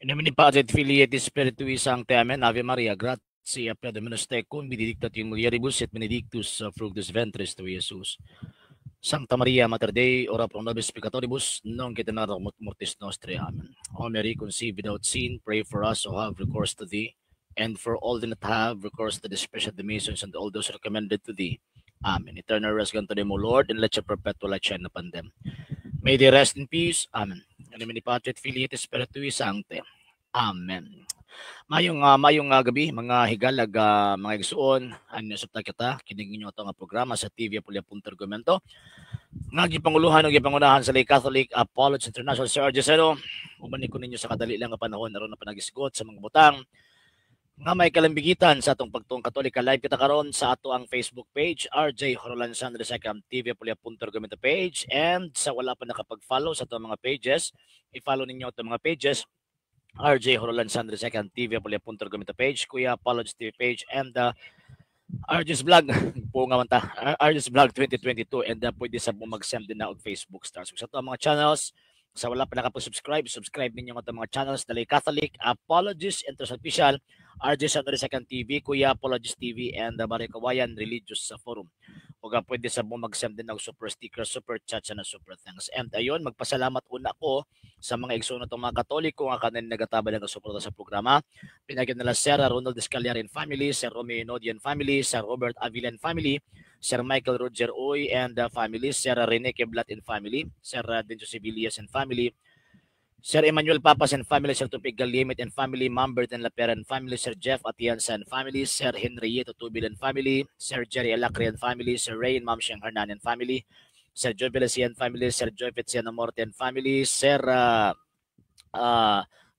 In nomine Patris et Filii et Spiritui Sancti. Amen. Ave Maria, gratia plena Dominus tecum, benedicta tu in mulieribus et benedictus fructus ventris tui, Iesus. Sancta Maria, Mater Dei, ora pro nobis peccatoribus, nunc et in hora mortis nostrae. Amen. O Mary, conceived without sin, pray for us who have recourse to thee, and for all that have recourse to the special missions and all those recommended to thee. Amen. Eternal rest grant to them, O Lord, and let your perpetual light shine upon them. May they rest in peace. Amen. In nomine Patris et Filii et Spiritui Sancti. Amen. Mayong gabi, mga higalag, mga igsuon, ano sa kita kining inyo ato nga programa sa TV Apulia Argumento nga gipanguluhan ug gipangunahan sa Lay Catholic Apologists International, Sir Argeseno. Uban ko ninyo sa kadali lang nga panahon aron na panagisgot sa mga butang nga may kalambigitan sa atong pagtuong Katolika. Live kita karon sa ato ang Facebook page, RJ Horolan Sandro Second TV Apulia Argumento page, and sa wala pa nakapag-follow sa atong mga pages, i-follow ninyo atong mga pages, RJ Horolan Sandro Second TV Apulia Argumento page, Kuya Apologies TV page, and the RJ's Vlog po nga man ta, RJ's Vlog 2022, and pwede sa mo mag-send din na og Facebook stars. So, sa atong mga channels, sa wala pa nakapag-subscribe, subscribe ninyo ang atong mga channels, Dalay Catholic Apologists International Official, RJ Sandro Second TV, Kuya Apologies TV, and the Barrio Kawayan Religious Forum. O pwede sa mo mag-send din ng super sticker, super chat, na super thanks. And ayun, magpasalamat una ko sa mga igsoon natong mga Katoliko nga kanin nagatabang ng suporta sa programa. Pinagyan nila Sir Ronald Escaliar and family, Sir Romeo Nodian family, Sir Robert Avilan family, Sir Michael Roger Uy and family, Sir Rene Keblat and family, Sir Denjo Sibilias and family, Sir Emmanuel Papas and family, Sir Tupig Galimit and family, Mambert and Lapera and family, Sir Jeff Atienza and family, Sir Henrietta Tubil and family, Sir Jerry Alacri and family, Sir Ray and Ma'am Siang Hernan and family, Sir Joy Velasian and family, Sir Joy Feliciano Morte and family, Sir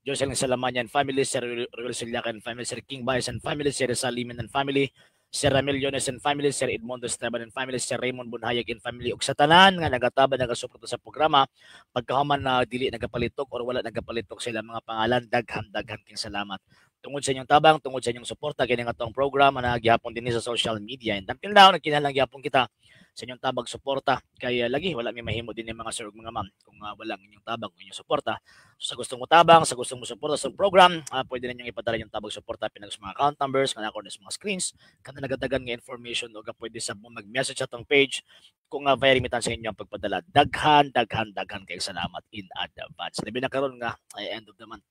Jocelyn Salamanya and family, Sir Ruel Siliac and family, Sir King Baez and family, Sir Salimin and family, Sir Ramil Yones and family, Sir Edmundo Esteban and family, Sir Raymond Bunhayag and family, ug sa tanan nga nagatabang nagasuporta sa programa pagkahuman na dili nagapalitok or wala nagapalitok sa ilang mga pangalan, daghan-daghan king salamat. Tungod sa inyong tabang, tungod sa inyong suporta, kini nga atong programa na gihapon din sa social media. And until now, nagkinahanglan gihapon kita sa inyong tabang, suporta, kay lagi wala may mahimo din mga sir ug mga ma'am kung wala ang inyong tabang, inyong suporta. So, sa gustong mo tabang, sa gustong mo suporta sa program, pwede ninyong ipadala yung tabang, suporta pinag sa mga account numbers nga nako sa mga screens kana nagadagan nga information, o pwede sa mo mag-message sa atong page kung via remittance sa inyo ang pagpadala. Daghan, daghan, daghan kay salamat in advance, labi na karon nga ay end of the month.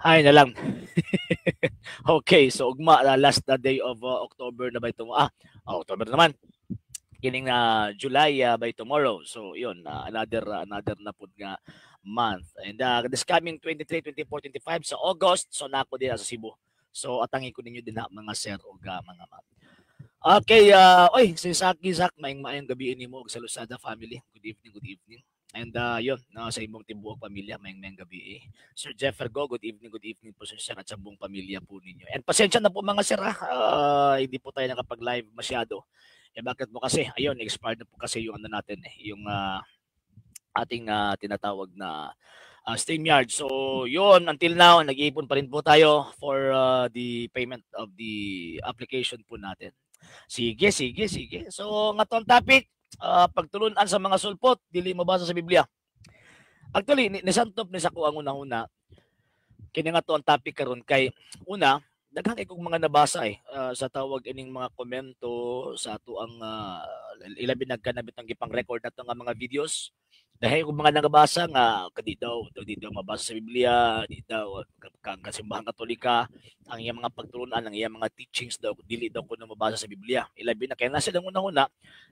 Hay na lang. Okay, so ugma, last day of October na ba ito? Ah, oh, October naman kining na July by tomorrow. So yun, another na pud nga month. And this coming 23, 24, 25 sa August, so nako din sa Cebu. So atangin ko ninyo din na mga sir o mga ma'am. Okay, oy, si Saki Zak, maayong maayong gabi nimo og sa Lusada family. Good evening, good evening. And yun, no, sa imong tibuok pamilya, maayong maayong gabi eh. Sir Jeffer Go, good evening po, sir, at sa buong pamilya po ninyo. And pasensya na po, mga sir, hindi po tayo nakapag-live masyado. Eh bakit mo kasi? Ayun, expired na po kasi yung ano natin eh, yung ating tinatawag na StreamYard. So, yun, until now, nag-iipon pa rin po tayo for the payment of the application po natin. Sige, sige, sige. So, nga tong topic, pagtulunan sa mga sulpot, dili mabasa sa Biblia. Actually, nisantop ni sa ko ang una-una, kini nga to ang topic karon kay una, daghan kay kong mga nabasa eh sa tawag ining mga komento sa ato ang ilabi nagkanabit ang gipang record nato nga mga videos, dahil kung mga nagabasa nga kadi daw di daw mabasa sa Biblia, di daw kang Simbahang Katolika ang iyang mga pagtulunan, ang iyang mga teachings daw dili daw kuno mabasa sa Biblia, ilabi na kay nasa lang una-una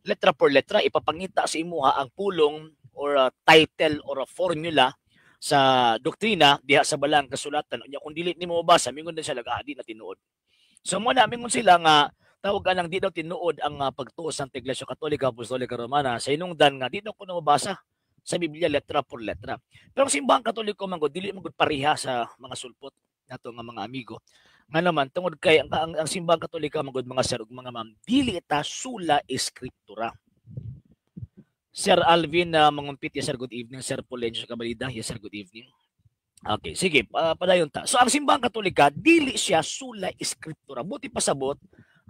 letra por letra ipapangita sa imuha ang pulong or a title or a formula sa doktrina diha sa balang kasulatan. Unya kung dili nimo mabasa, mingon din sila, ah, di na tinuod. So mo na mingon sila nga tawag anang di daw tinuod ang pagtuo sa Iglesia Katolika Apostolika Romana sa hinungdan nga di daw kuno mabasa sa Biblia letra por letra. Pero ang Simbahang Katoliko man gud dili man gud pareha sa mga sulpot nato nga mga amigo. Nga naman tungod kay ang Simbahang Katolika man gud, mga sir ug mga ma'am, dili ta sola scriptura. Sir Alvin Mangumpit, yes sir, good evening. Sir Polencio Cabalida, yes sir, good evening. Okay, sige, padayon ta. So ang Simbahang Katolika, dili siya sola scriptura. Buti pasabot,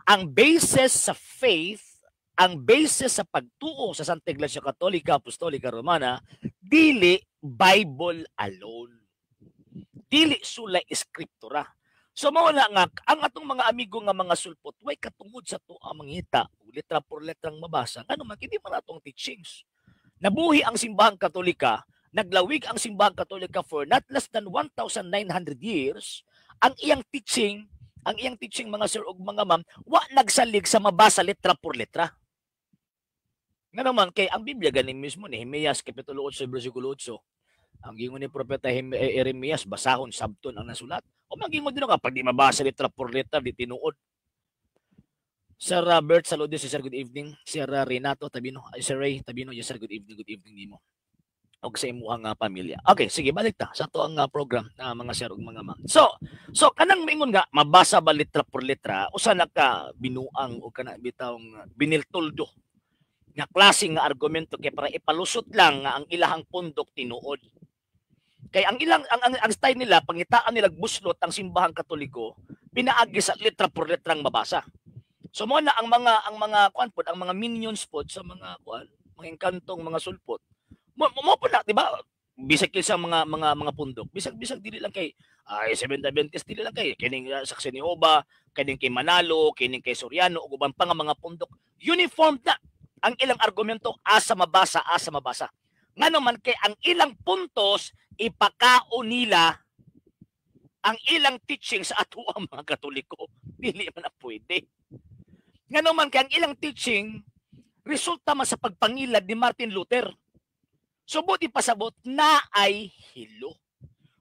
ang basis sa faith, ang basis sa pagtuo sa Santa Iglesia Katolika Apostolika Romana, dili Bible alone. Dili sola eskriptura. So mao na nga ang atong mga amigo nga mga sulpot way katungod sa ato ang mangita og letra por letrang mabasa, ngano man kay di man atong teachings. Nabuhi ang Simbahang Katolika, naglawig ang Simbahang Katolika for not less than 1,900 years. Ang iyang teaching, mga sir ug mga ma'am, wa nagsalig sa mabasa letra por letra. Nga naman kay ang Biblia gani mismo, Nehemias kapitulo 8 bersikulo 8, ang gingon ni Propeta Jeremias, basahon sabton ang nasulat. O magingon din ka pag di mabasa letra por letra, di tinuod. Sir Robert Saludos, sir, good evening. Sir Renato Tabino, ay, Sir Ray Tabino, yes sir, good evening nimo og sa imuhang pamilya. Okay, sige, balik ta sa ato ang program na mga sir ug mga ma'am. So kanang mingon nga mabasa ba letra por letra, usa na ka binuang o kana bitawng biniltuldo nga klase nga argumento kay para ipalusot lang nga ang ilahang pundok tinuod. Kay ang ilang ang style nila, pangitaan nila buslot ang Simbahang Katoliko pinaagi sa letra por letrang mabasa. So mo na ang mga kuan pod, ang mga minions pod sa mga kuan, mga engkantong mga sulpot. Mo po na, di ba? Bisag sa mga pundok. Bisag dili lang kay ay Seventh Adventist, dili lang kay kining Saksi ni Jehova, kining kay Manalo, kining kay Soriano ug uban pa nga mga pundok. Uniform na ang ilang argumento, asa mabasa, asa mabasa. Ngano man kay ang ilang puntos ipakaon nila ang ilang teaching sa ato ang mga Katoliko. Dili man na pwede. Ngano man kay ang ilang teaching resulta man sa pagpangilad ni Martin Luther. So buti pasabot na ay hilo.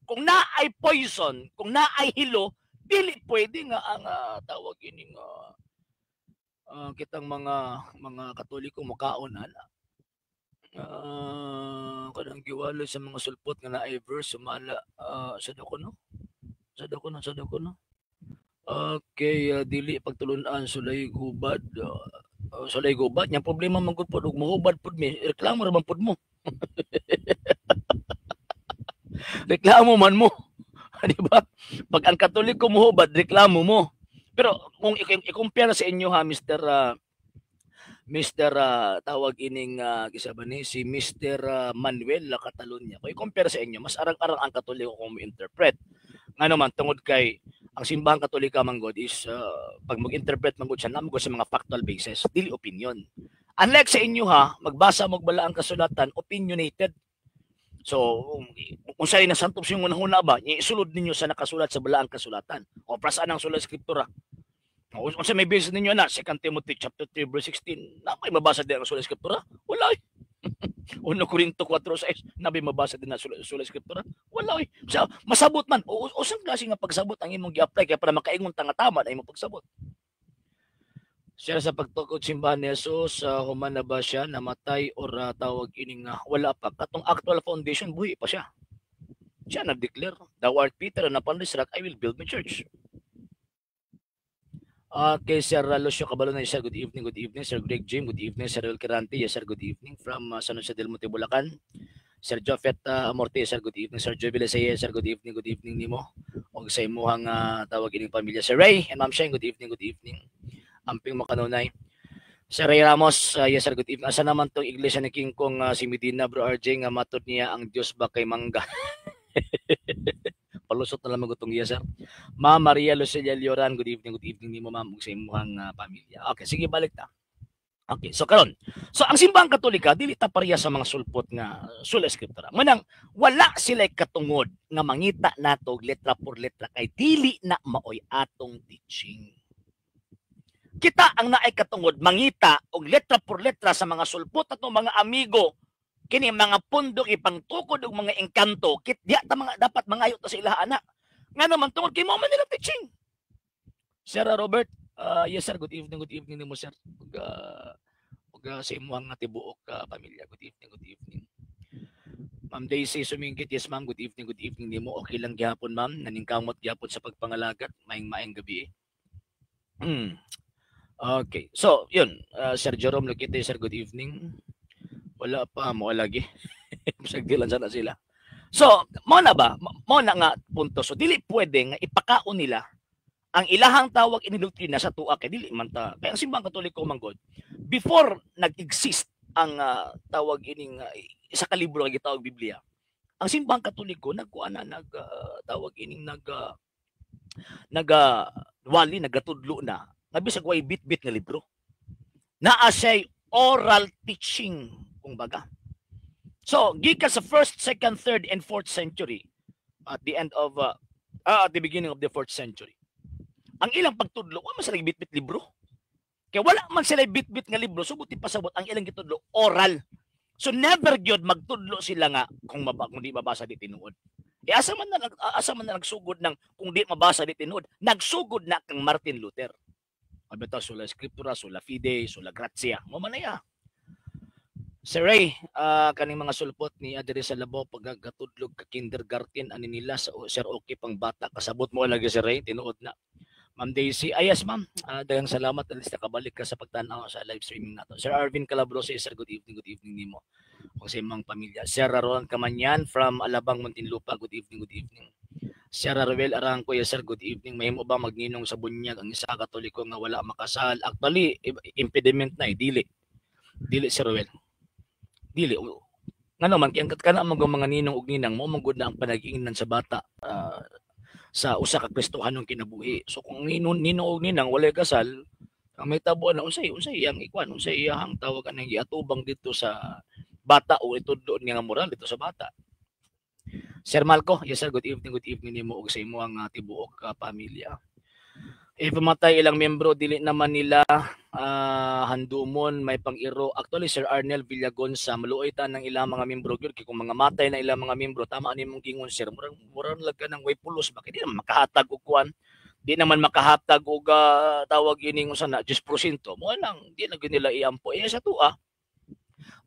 Kung na ay poison, kung na ay hilo, dili pwede nga ang tawag ining kitang mga Katoliko mukaon ana. Kanang giwaloy sa mga sulpot nga naay verse sumala sa dako no? Sa dako no, sa dako no? Okay, dili pagtulun-an sulay hubad, sulay hubad nya problema man gud pod ug mohubad pod mi, reklamo ra man pod mo. Reklamo man mo. Di ba? Pag ang Katoliko mohubad, reklamo mo. Pero kung i-compare sa inyo ha, Mr. tawag ining kisa ba ni si Mr. Manuel La Catalunya. Kung i-compare sa inyo, mas arang-arang ang Katoliko kung mo-interpret. Ngano man tungod kay ang Simbahang Katolika man gud is pag mag-interpret man gud siya, naa sa mga factual basis, dili opinion. Unlike sa inyo ha, magbasa mo balaang kasulatan, opinionated. So, kung sa'yo nasantop sa inyong hunahuna ba, isulod ninyo sa nakasulat sa balaang kasulatan. O prasaan ang Sola Scriptura. O kung sa may basis ninyo na, 2 Timothy chapter 3 verse 16, na may mabasa din ang Sola Scriptura? Wala eh. 1 Corinto 4:6, na may mabasa din ang Sola Scriptura? Wala eh. So, masabot man. O usang klase nga pagsabot ang imong gi-apply kaya para makaingon ta nga tama na imong pagsabot. Siya sa pagtukod simbahan ni Jesus, human na ba siya namatay or tawag ining wala pa? Katong actual foundation, buhi pa siya. Siya nag-declare, "Thou art Peter, and upon this rock I will build my church." Okay, Sir Lucio Cabalona, sir, good evening, good evening. Sir Greg Jim, good evening. Sir Will Kirante, yes sir, good evening. From San Jose del Monte, Bulacan. Sir Jofet Amorte, sir, good evening. Sir Joe Villaseya, sir, good evening nimo. Og sa imuhang tawag ining pamilya. Sir Ray and Ma'am Shane, good evening, good evening. Amping makanunay. Sir Ray Ramos, yes sir, good evening. Asa naman tong iglesia ni King Kong si Medina, Bro RJ, nga matod niya ang Dios ba kay mangga? Palusot na lang magutong iya, sir. Ma'am Maria Lucelia Lioran, good evening nimo, ma'am, ug sa imuhang pamilya. Okay, sige, balik ta. Okay, so karon. So ang Simbahang Katolika dili ta pareha sa mga sulpot nga Sola Scriptura. Manang wala sila katungod nga mangita nato og letra por letra kay dili na maoy atong teaching. Kita ang naay katungod mangita og letra por letra sa mga sulpot atong mga amigo kini mga pundok ipangtukod og mga engkanto kit diya ta mga dapat mangayo ta sa ilaha ana. Ngano man tungod kay mao man nila teaching. Sir Robert, yes sir, good evening nimo, sir. Ug sa imuhang nga tibuok pamilya. Good evening, good evening. Ma'am Daisy Sumingkit, yes ma'am, good evening nimo. Okay lang gihapon, ma'am, naningkamot gihapon sa pagpangalagat. Maayong maayong gabi. Okay. So, yun, Sir Jerome Luquite, sir, good evening. Wala pa mo lagi. Bisag di lang sana sila. So, mao na ba? Mao na nga punto. So, dili pwede nga ipakaon nila ang ilahang tawag ini doktrina sa tuwa kay dili man ta. Kaya ang Simbahang Katoliko man gud, before nag-exist ang tawag ining isa ka libro nga gitawag Biblia, Ang simbahang Katoliko nagkuan na nag tawag ining nag naga wali nagatudlo na nga bisag way bit-bit nga libro. Naa siya'y oral teaching kumbaga. So gikan sa 1st, 2nd, 3rd and 4th century, at the end of at the beginning of the 4th century, ang ilang pagtudlo wa man sila bit-bit libro. Kaya wala man sila bit-bit nga libro, so buti pasabot ang ilang gitudlo oral. So never gyud magtudlo sila nga kung kung di mabasa di tinuod. E asa man na nagsugod ng kung di mabasa di tinuod? Nagsugod na kang Martin Luther. Abi ta sola scriptura, sola fide, sola gratia. Mo man na ya. Sir Ray, kaning mga sulpot ni adiri sa Labaw paggatudlog ka kindergarten ani nila sa sir okay pang bata kasabot mo lagi Sir Ray, tinuod na. Ma'am Daisy, ay yes ma'am, daghang salamat at least nakabalik ka sa pagtan-aw sa live streaming nato. Sir Arvin Calabrosa, sir, good evening nimo ug sa imong pamilya. Sir Roland Kamanyan from Alabang, Muntinlupa, good evening, good evening. Sir Ruel Arangco, yes sir, good evening. Mahimo ba magninong sa bunyag ang isa Katoliko nga wala makasal? Actually, impediment na eh, dili. Dili Sir Ruel. Dili. Ngano man kay ang kana man mga ninong ug ninang mo man gud na ang panag-ingnan sa bata sa usa ka Kristohanong kinabuhi. So kung ninong ninong og ninang walay kasal, ang may tabo na unsay unsay iyang ikuan, unsay iyang tawag anang giatubang dito sa bata o itudlo niya nga moral dito sa bata. Sir Malco, yes sir, good evening nimo ug sa imong tibuok pamilya. If pamatay ilang membro dili naman nila handumon may pang-iro. Actually Sir Arnel Villagonsa, maluoy ta ng ilang mga membro gyud kay kung mga matay na ilang mga membro, tama ani mong gingon sir, murag murag lang ka ng way pulos bakit di naman makahatag og kuan, di naman makahatag og tawag ining unsa na 10%. Mo lang di na gyud nila iampo. Eh sa tua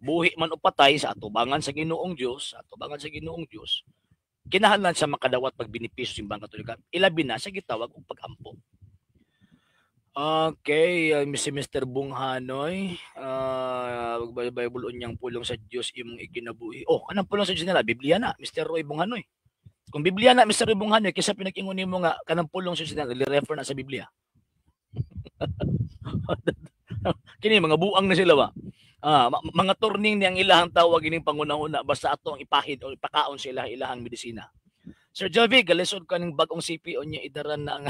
buhi man o patay sa atubangan sa Ginoong Dios, sa atubangan sa Ginoong Dios, kinahanglan sa makadawat pagbenepisyo sa simbahang Katolika, ilabi na sa gitawag og pag-ampo. Okay, si Mr. Bunghanoy, Bible unyang pulong sa Dios imong ikinabuhi. Oh, anong pulong sa Dios nila? Biblia na, Mr. Roy Bunghanoy. Kung Biblia na, Mr. Roy Bunghanoy, kaysa pinag-ingon nimo nga kanang pulong sa Dios nila, refer na sa Biblia. Kini mga buang na sila ba? Mga turning niyang ilahang tawag ining pangunahuna basta ato ang ipahid o ipakaon sa ilahang medisina. Sir Jovi, galisod ka ning bagong CPO niya idaran na ang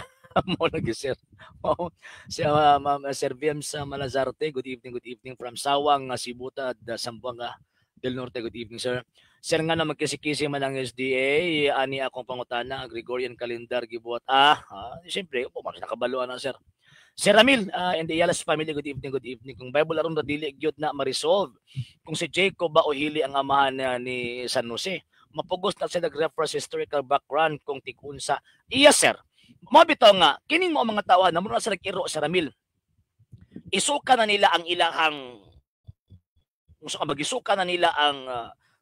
mo lagi sir. Oh, si Ma'am Sir VM sa Malazarte, good evening from Sawang, Sibuta, Zamboanga del Norte. Good evening, sir. Sir nga na magkisi-kisi man ang SDA, ani akong pangutana, Gregorian calendar gibuhat. Siyempre, opo, mas nakabaluan na sir. Sir Ramil and the Ayalas family, good evening, good evening. Kung Bible aron ra dili gyud na ma-resolve kung si Jacob ba o hili ang amahan ni San Jose. Mapugos na sila nag-refer sa historical background kung tig-unsa. Iya sir. Mao bitaw nga kining mo mga tawo na mura sa nag-iro sa Ramil. Isuka na nila ang ilahang kung magisuka na nila ang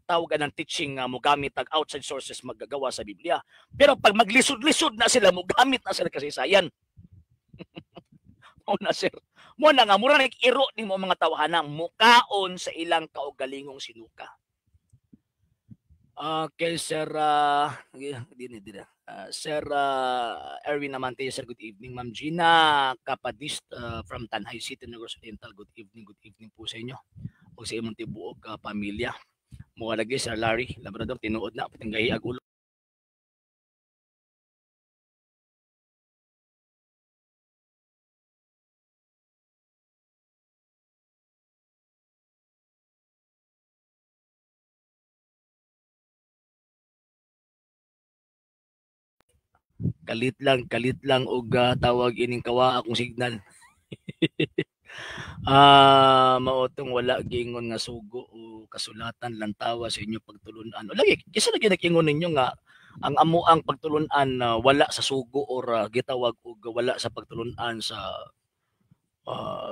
tawag ng teaching mogamit tag outside sources maggagawa sa Biblia. Pero pag maglisod-lisod na sila mogamit na sila kasaysayan. Mao na sir. Mo na nga mura nag-iro nimo mga tawhana mukaon sa ilang kaugalingong sinuka. Okay, sir, di. Sir Erwin Amante, sir, good evening. Ma'am Gina Capadist from Tanay City, Negros Oriental, good evening po sa inyo. Ug sa imong tibuok pamilya. Mo lagi Sir Larry Labrador, tinuod na patinggahi ag ulo. Kalit lang og tawag ining kawa akong signal. Mao tong wala giingon nga sugo o kasulatan lantawa sa inyo pagtulunan. O lagi kisa lagi nag-ingon ninyo nga ang amuang pagtulunan wala sa sugo or gitawag og wala sa pagtulunan sa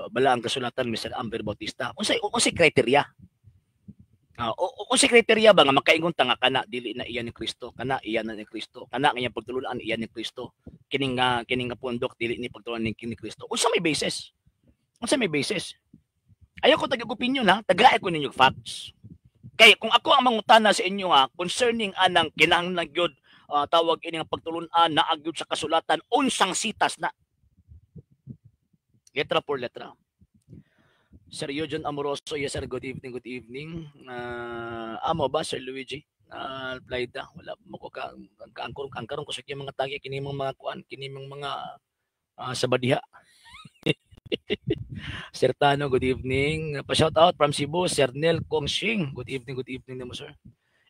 balaang kasulatan, Mr. Amber Bautista. Unsay criteria? Unsay criteria ba nga makaingon ta nga kana dili na iya ni Kristo, kana iya na ni Kristo, kana nga iyang pagtulunan iya ni Kristo, kining nga pundok dili ni pagtulunan ni Kristo? Unsa may basis? Unsa may basis? Ayaw ko tag opinion ha, tagay ko ninyo facts. Kay kung ako ang mangutana sa inyo ha concerning anang kinahanglan gyud tawag ini nga pagtulunan naa gyud sa kasulatan, unsang sitas na? Letra por letra. Sir Eugene Amoroso, yes sir, good evening, good evening. Amo ba Sir Luigi? Plaida, wala mo ko ka ang ang karon kusog yung mga tagi kini mga kuan, kini mga sabadiha. Sir Tano, good evening. Pa-shout out from Cebu, Sir Nel Kong Shing. Good evening nimo, sir.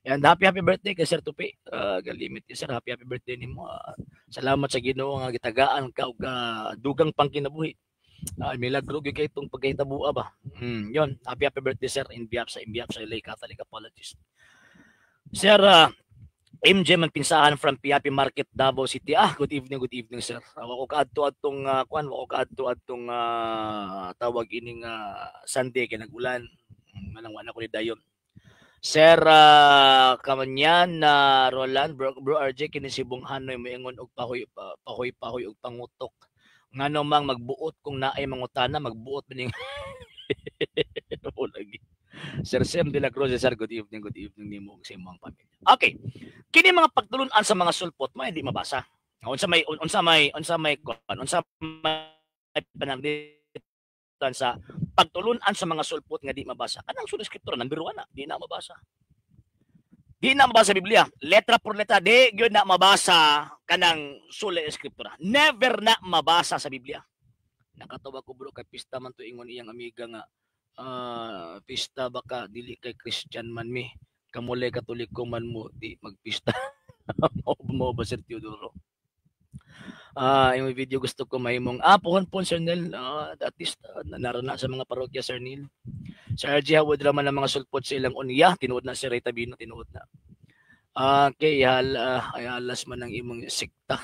And happy happy birthday kay Sir Tupi. Galimit sir, happy happy birthday nimo. Salamat sa Ginoo nga gitagaan ka og dugang pangkinabuhi. Milagro gyud kay itong pagkahitabua ba. Yon, happy happy birthday, sir, in behalf sa LA Catholic Apologist. Sir MJ Manpinsahan from Piapi Market, Davao City. Ah, good evening, sir. Wa ko kaadto adtong kuan, wa ko kaadto adtong tawag ining Sunday kay nag-ulan. Manang wa na ko ni dayon. Sir Kamanyan na Roland, bro, bro RJ, kini si Bong Hanoy moingon og pahoy pahoy pahoy og pangutok. Ngano mang magbuot kung naay mangutana, magbuot maning lagi. Sir Sam de la Cruz, sir, good evening nimo ug sa imong pamilya. Okay. Kini mga pagtulun-an sa mga sulpot mo hindi mabasa. Unsa may pananglitan sa pagtulun-an sa mga sulpot nga di mabasa? Kanang sola scriptura number 1 na, di na mabasa. Di na mabasa Biblia. Letra por letra, di gyud na mabasa kanang sola scriptura. Never na mabasa sa Biblia. Nakatawa ko, bro, kay pista man to, ingon iyang amiga nga pista baka dili kay Christian man mi. Kamulay Katoliko man mo, di magpista. Mao mo ba, Sir Teodoro? Ah, yung video gusto ko mahimong pohon po, Sir Neil, at least naroon na sa mga parokya, Sir Neil. Sir RG, hawod raman ang mga sulpot sa ilang unya, tinuod na si Ray Tabino, tinuod na. Okay, hal ay alas man ang imong sekta.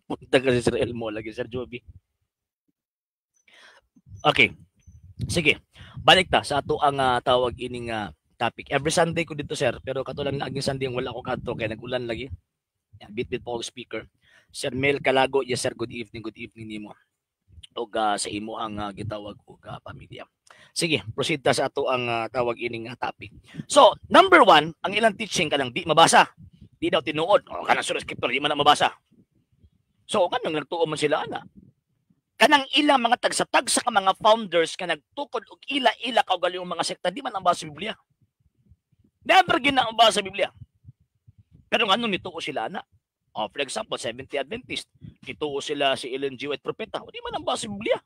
Punta ka si Sir Elmo lagi, Sir Joby. Okay. Sige. Balik ta sa ato ang tawag ining topic. Every Sunday ko dito, sir, pero katulad ng aging Sunday wala ko kadto kay nag-ulan lagi. Yan, bit-bit po ako speaker. Sir Mel Calago, yes sir, good evening nimo. Og sa imo ang gitawag og pamilya. Sige, proceed ta sa ato ang tawag ining topic. So, number one, ang ilang teaching kanang di mabasa. Di daw tinuod. O, kanang sola scriptura, di man na mabasa. So, kanang nagtuo man sila ana? Kanang ilang mga tagsa-tagsa ka mga founders ka nagtukod og ila-ila kaugalingong mga sekta, di man ang basa sa Biblia. Never gina ang basa sa Biblia. Pero ngano nituo sila ana? Oh, for example, Seventh Adventist, nituo sila si Ellen G. White propeta. O, di man ang basa sa Biblia.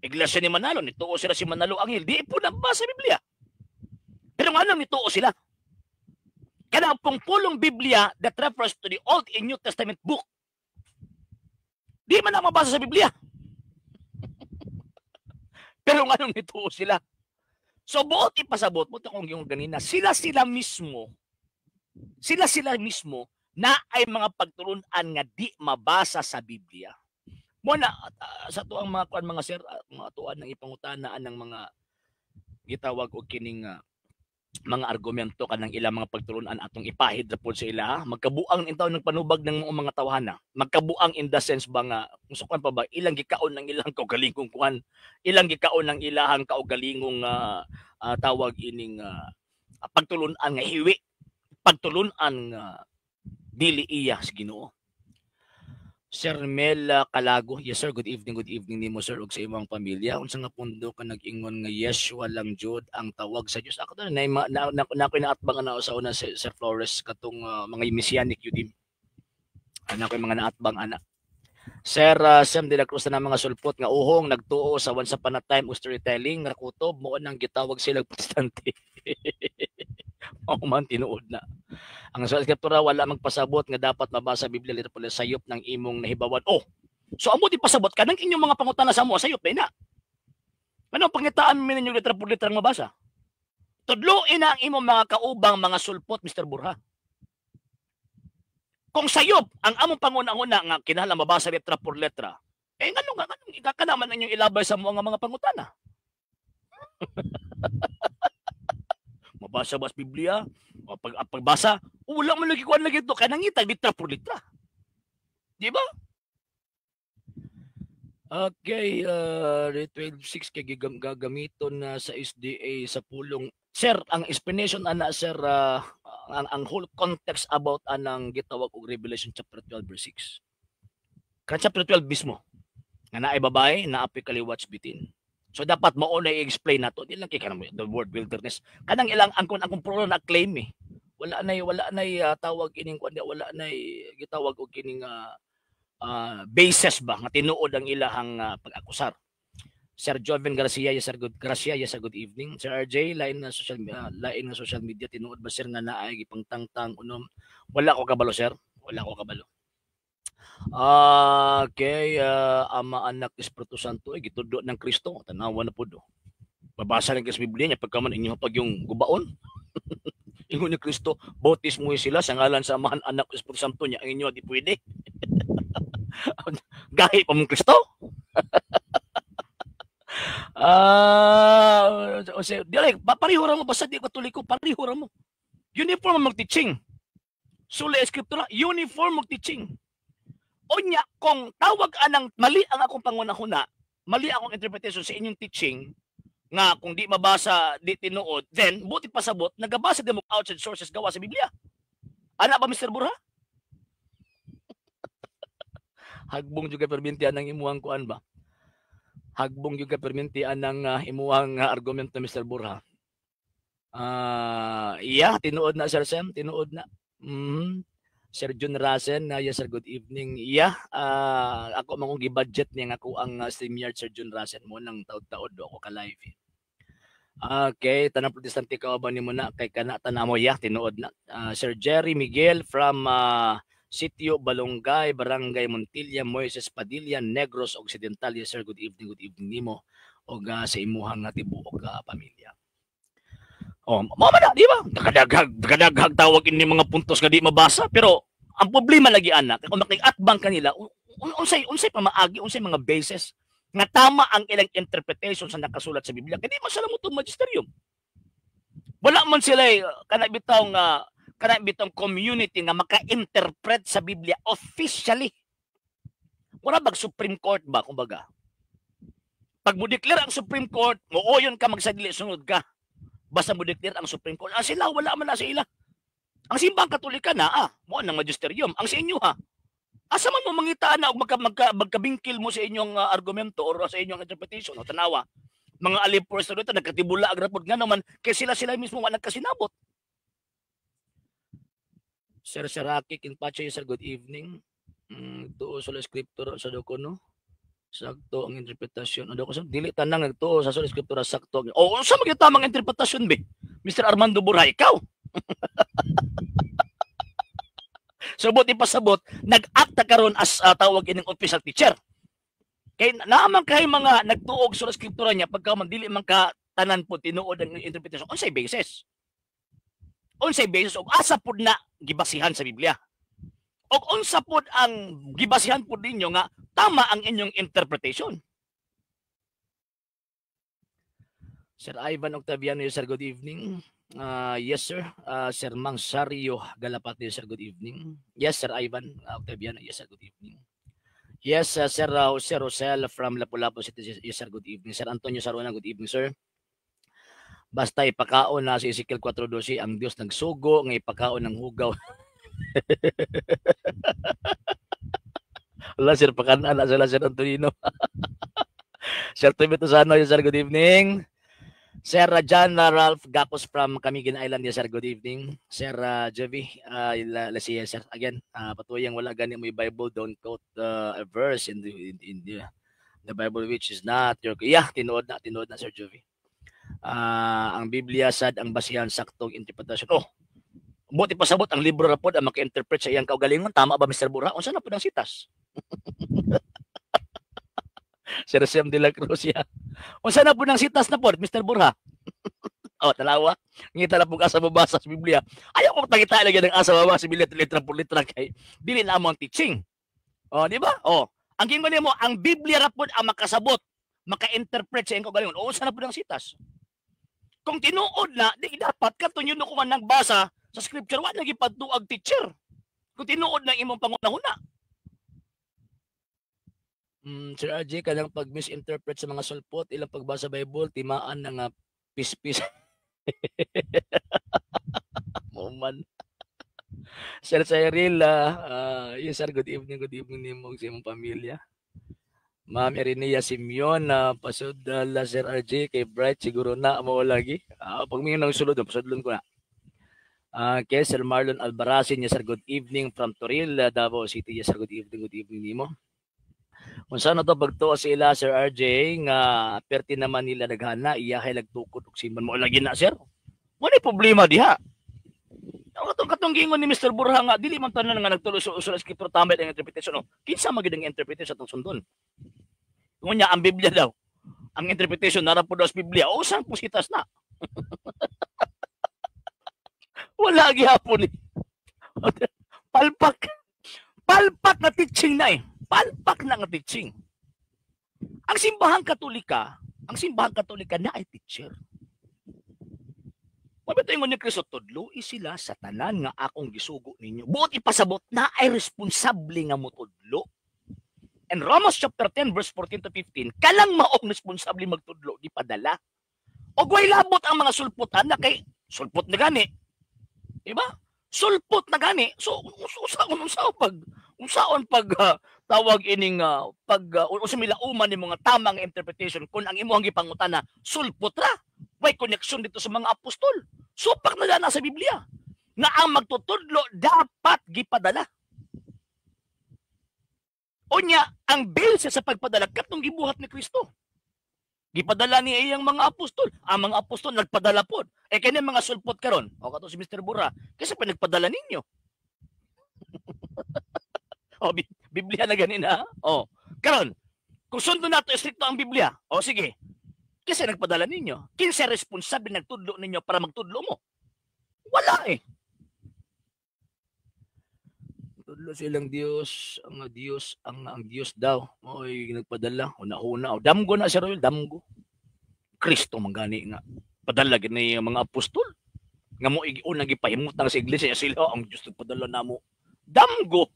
Iglesia ni Manalo, nituo sila si Manalo Angel, di po nang basa sa Biblia. Pero ngano nituo sila? Kana pong pulong Biblia that refers to the Old and New Testament book. Di man ang mabasa sa Biblia. Pero nganong nituo sila? So buot ipasabot mo kung yung ganina, sila sila mismo na ay mga pagtulunan nga di mabasa sa Biblia. Mo na sa tuang mga kuan, mga sir, mga tuan ng ipangutana ng mga gitawag og kining mga argumento kanang ilang mga pagtulunan atong ipahid ra pod sa ila. Magkabuang in taon ng panubag ng mga tawhana, magkabuang in the sense ba nga kung sa kuan pa ba, ilang gikaon ng ilang kaugalingong kuan, ilang gikaon ng ilahang kaugalingong tawag ining pagtulunan nga hiwi, pagtulunan nga dili iya sa Ginoo. Sir Mel Calago, yes sir, good evening nimo, sir, ug sa imong pamilya. Unsa nga pundo ka nag-ingon nga Yeshua lang jud ang tawag sa Dios? Ako na na na, na, na, na naatbang ana sa una, si Sir Flores, katong mga Messianic Yudim. Ana ko mga naatbang ana. Sir Sam de la Cruz, na mga sulpot nga uhong nagtuo sa once upon a time o storytelling nga kutob mo nang gitawag sila Protestante. Mao man, tinuod na. Ang sa Escritura wala magpasabot nga dapat mabasa Biblia literal, sayop ng imong nahibawan. Oh, so amo di pasabot kanang inyong mga pangutana sa amo, sayop na. Ano pangitaan mi ninyo literal por literal mabasa? Tudloin na ang imong mga kaubang mga sulpot, Mr. Burha. Kung sayop ang among panguna-una nga kinahanglan mabasa letra por letra, eh ngano nga nganong ikakanaman ninyong ilabay sa mga pangutana? Mabasa ba sa Biblia? O pag pagbasa, wala man lagi kuan lagi to kay nangita litra por litra. Di ba? Okay, 12.6 kay gagamiton na sa SDA sa pulong. Sir, ang explanation ana, sir, ang whole context about anang gitawag og Revelation chapter 12 verse 6. Kan chapter 12 mismo nga naay babae naapoy kaliwat bitin. So dapat mao na i-explain nato, di lang kay kanang the word wilderness. Kanang ilang angkon akong pro na claim eh. Wala nay tawag ining kuan, wala nay gitawag og kining basis ba nga tinuod ang ilahang pag-akusar. Sir Joven Garcia, yes sir, good Garcia, yes sir, good evening. Sir RJ, lain nga social media, tinuod ba, sir, nga naay gipangtangtang unom? Wala ko kabalo, sir. Wala ko kabalo. Okay, Ama, Anak, Espiritu Santo ay gitudlo ng Kristo. Tanawa na pud. Oh. Babasa lang sa Biblia niya pagka man inyo pag yung gubaon. Ingon ni Kristo, bautismo sila sa ngalan sa Amahan, Anak, Espiritu Santo niya. Ang inyo di pwede. Gahi pa mong Kristo. O di pareho ra mo, basta di Katoliko, pareho ra mo. Uniform mag-teaching. Sola Scriptura, uniform mag-teaching. Unya, kung tawag anang mali ang akong pangunahuna, mali akong interpretation sa inyong teaching, nga kung di mabasa, di tinuod, then buti pasabot, nagabasa din mo outside sources gawa sa Biblia. Ana ba, Mr. Burha? Hagbong juga perminti ang imuhang kuan ba? Hagbong juga perminti ang imuhang argumento, Mr. Burha. Yeah, tinuod na, Sir Sam, tinuod na. Sir John Rasen, yes sir, good evening. Yeah, ako mangong gi-budget niya nga ako ang StreamYard, Sir John Rasen mo nang taod-taod do ako ka-live. Eh. Okay, tanang Protestante ka ba nimo na kay kana tanamo ya, tinuod na. Sir Jerry Miguel from Sitio Balungay, Barangay Montilla, Moises Padilla, Negros Occidental. Yes sir, good evening nimo og sa imuhang nga tibuok pamilya. Oh, mao man na, di ba? Kadaghag tawag ini mga puntos nga di mabasa, pero ang problema lagi anak, kung makig-atbang kanila, unsay pamaagi, unsay mga basis nga tama ang ilang interpretation sa nakasulat sa Biblia. Kay di man sila mo magisterium. Wala man sila kana bitaw nga kana bitong community nga maka-interpret sa Biblia officially. Wala bag Supreme Court ba, kumbaga? Pag mo declare ang Supreme Court, mooyon ka magsadili, sunod ka. Basta mo declare ang Supreme Court. Ah, sila, wala man na sa ila. Ang Simbang Katolika na, mo nang magisterium. Ang sa inyo ha, asa man mo mangitaan na og magkabingkil mo sa inyong argumento or sa inyong interpretation o tanawa. Mga alipors na dito, nagkatibula ang rapod nga naman, kay sila mismo wa nagkasinabot. Sir Seraki Kinpache, sir, good evening. Tuo sa scriptura sa doko no. Sakto ang interpretasyon. Ano ko sa dili tanang nagtuo sa sola scriptura sakto. O unsa man gyud tamang interpretasyon be? Mr. Armando Burha, ikaw. So buti pasabot, nag-acta karon as tawag ining official teacher. Kay naaman kay mga nagtuog sa scriptura niya pagka man dili man ka tanan po tinuod ang interpretasyon. Unsay basis? Unsay basis og asa pud na gibasihan sa Biblia? Og unsa pud ang gibasihan pud ninyo nga tama ang inyong interpretation? Sir Ivan Octaviano, sir, good evening. Yes, sir. Sir Mang Sario Galapate, sir, good evening. Yes, Sir Ivan Octaviano, yes, sir, good evening. Yes, Sir Jose Rosel from Lapu-Lapu City, yes, sir, good evening. Sir Antonio Sarona, good evening, sir. Basta ipakaon na si Ezekiel 4:12, ang Dios nagsugo nga ipakaon ng hugaw. Wala, sir, pakanaan na sila, Sir Antonino. Sir Toby Tosano, yes, sir, good evening. Sir John Ralph Gapos from Camiguin Island, yes, sir, good evening. Sir Jevi, let's see, sir, again, patuyang wala gani mo yung Bible, don't quote a verse in the Bible which is not your... Yeah, tinuod na, Sir Jevi. Ang Biblia sad ang basihan saktong interpretasyon. Oh, buti pasabot ang libro ra pod ang maka-interpret sa iyang kaugalingon. Tama ba, Mr. Burha? Unsa na pod ang sitas? Sir Sam de la Cruz, ya. Unsa na pod ang sitas na pod, Mr. Burha? Oh, talawa. Ngita na pug asa mabasa sa Biblia. Ayaw ko pangita lagi ng asa mabasa sa Biblia litra por litra kay dili na amo ang teaching. Oh, di ba? Oh, ang gingon nimo ang Biblia ra pod ang makasabot, maka-interpret sa iyang kaugalingon. O unsa na pod ang sitas? Kung tinuod na, di dapat katong yun ko man nagbasa sa scripture, wa lagi padtuag teacher. Kung tinuod na imong pangunahuna. Sir RJ, kanang pag-misinterpret sa mga sulpot, ilang pagbasa Bible, timaan na nga pispis. Mo man. Sir Cyril, yes sir, good evening nimo sa imong pamilya. Ma'am Irenea Simeon, pasod la Sir RJ kay Bright siguro na mo lagi. Pag mingon ng sulod, pasudlon ko na. Okay, Sir Marlon Albaracin, yes sir, good evening from Toril, Davao City. Yes sir, good evening nimo. Unsa na to pagtuo sa ila, Sir RJ, nga perti naman nila naghana iyahay nagtukod og simon mo lagi na, sir. Wala problema diha. Ang katong gingon ni Mr. Burha nga dili man tanan nga nagtulo sa sola scriptura tama ang interpretation. No? Kinsa man gid ang interpretation atong sundon? Ngunya ang Biblia daw. Ang interpretation nara po daw sa Biblia. O saan po sitas na? Wala gihapon eh. Palpak. Palpak na teaching na eh. Palpak na nga teaching. Ang Simbahang Katolika na ay teacher. Mabito ingon ni Kristo, tudloi sila sa tanan nga akong gisugo ninyo. Buot ipasabot na ay responsable nga motudlo. And Romans chapter 10 verse 14 to 15, kalang maong responsable magtudlo gipadala. Og way labot ang mga sulputan na kay sulpot na gani. Diba? Sulpot na gani. So unsaon pag tawag ining pag unsa milauman ni mga tamang interpretation kung ang imong gipangutana sulpot ra. Way connection dito sa mga apostol. Supak na na sa Biblia nga ang magtutudlo dapat gipadala. Unya, ang basis sa pagpadala katong gibuhat ni Kristo. Gipadala ni iyang mga apostol. Ang mga apostol nagpadala pod. Eh kani mga sulpot karon. O kato si Mr. Bura, kasi pa nagpadala ninyo. O Biblia na gani na. O karon, kung sundon nato estrikto ang Biblia. O sige. Kasi nagpadala ninyo. Kinsa responsable nagtudlo ninyo para magtudlo mo? Wala eh. Tudlo silang Dios, ang Dios, ang Dios daw. Oy, nagpadala, una-una. O, damgo na si Royal, damgo. Kristo man gani nga padala gid ni mga apostol. Nga mo unang gipahimutang sa iglesia sila ang Dios nagpadala namo. Damgo.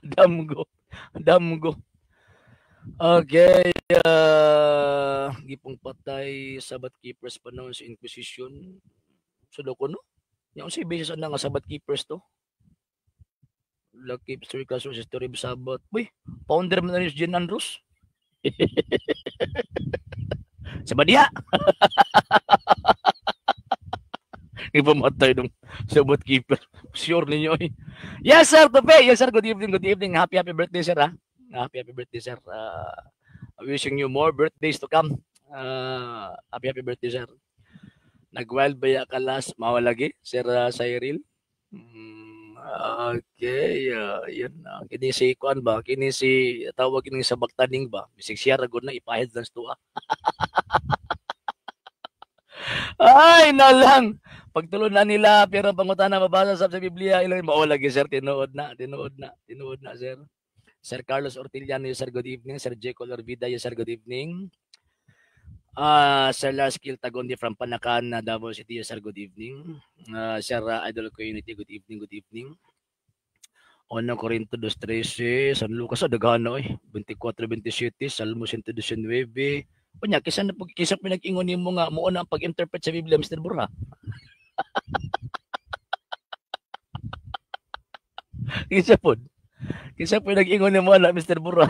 Damgo. Damgo. Okay, gipong patay Sabbath keepers pa noon sa Inquisition. So ko no? Yung si basis na nga Sabbath keepers to. Lucky story kaso sa story of Sabbath. Uy, founder man na ni Jean Andrews. Sa badia. Ipamatay nung Sabbath keeper. Sure ninyo eh. Yes sir, Tope. Yes sir, good evening, good evening. Happy happy birthday sir ha. Happy happy birthday sir. Wishing you more birthdays to come. Happy happy birthday sir. Nag-wild ba ka last? Mawalagi, Sir Cyril? Okay, yun. Kini si kuan ba? Kini si tawag kini sa baktaning ba? Bisig siya ragod na ipahid lang sa tuwa. Ay, nalang. Pagtulo na nila, pero pangutana mabasa sa Biblia, ilang mawalagi sir, tinuod na, tinuod na, tinuod na sir. Sir Carlos Ortillano, yes sir, good evening. Sir J. Colorvida, yes sir, good evening. Sir Lars Gil Tagondi from Panacan, Davao City, yes sir, good evening. Sir Idol Community, good evening, good evening. 1 Corinto 2:13, San Lucas, daghan oy, 24:27, Salmo 119. Unya, kisa na kisa pinag-ingon nimo nga muo na ang pag-interpret sa Biblia, Mr. Burha. Kisa pod. Kisa po nag-ingon nimo ana, Mr. Burha.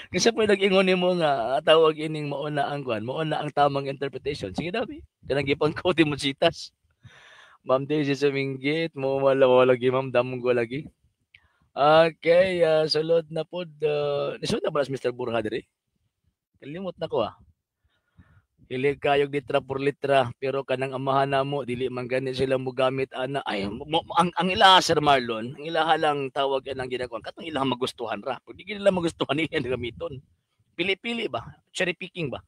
Kasi po nag-ingon nimo nga tawag ining mao na ang kuan, mao na ang tamang interpretation. Sige daw, kanang gipang-quote mo sitas. Ma'am Daisy Suminggit, mo wala lagi ma'am, damgo lagi. Okay, sulod na pod. Nisulod na ba si Mr. Burha diri? Kalimot na ko ah. Hilig kayog litra por litra, pero kanang amahan na mo dili man gani sila mo gamit ana. Ay mo, ang ilaha Sir Marlon, ang ilaha lang tawag anang ginagawa katong ilaha magustuhan ra. Pag di nila magustuhan nila gamiton. Pili-pili ba? Cherry picking ba?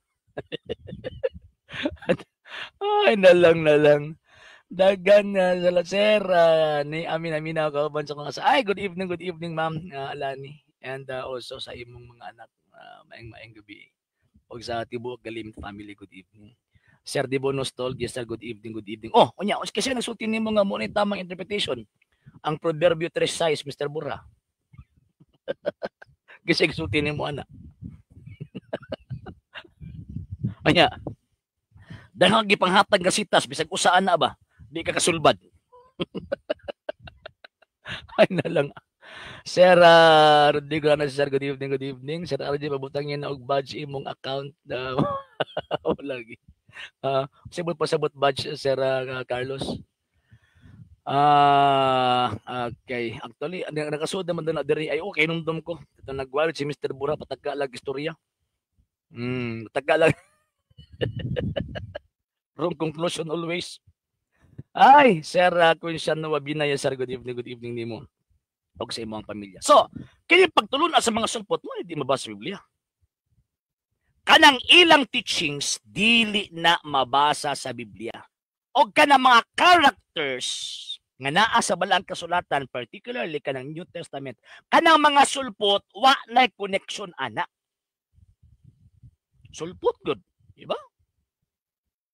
Ay nalang nalang. Dagan na sir ni amin amin ako kauban sa mga sa. Ay good evening ma'am Alani, and also sa imong mga anak, maayong gabi. Og sa tibuok Galim family, good evening. Sir Debo Nostol, yes sir, good evening, good evening. Oh, unya, kasi nagsulti nimo nga mo ni tamang interpretation. Ang Proverbio 3:6, Mr. Burra. Kasi nagsulti nimo ana. Unya. Dahil gipanghatag nga sitas bisag usaan na ba, di ka kasulbad. Ay na lang. Sir Rodrigo na, sir, good evening, good evening. Sir RJ, pabutangin na og badge imong account. Lagi. Sabot pa sabot badge, Sir Carlos. Ah, okay. Actually, nakasuod naman doon na diri ay okay numdum ko. Ito nagwalit si Mr. Bura patagka lag istorya. Patagka lag. Wrong conclusion always. Ay, Sir Quinciano Wabinaya, sir, good evening nimo og sa imong pamilya. So, kini pagtulon sa mga sulpot mo, hindi mabasa sa Biblia. Kanang ilang teachings dili na mabasa sa Biblia. O kanang mga characters nga naa sa Balaang Kasulatan, particularly kanang New Testament, kanang mga sulpot wa na connection ana. Sulpot gud, di ba?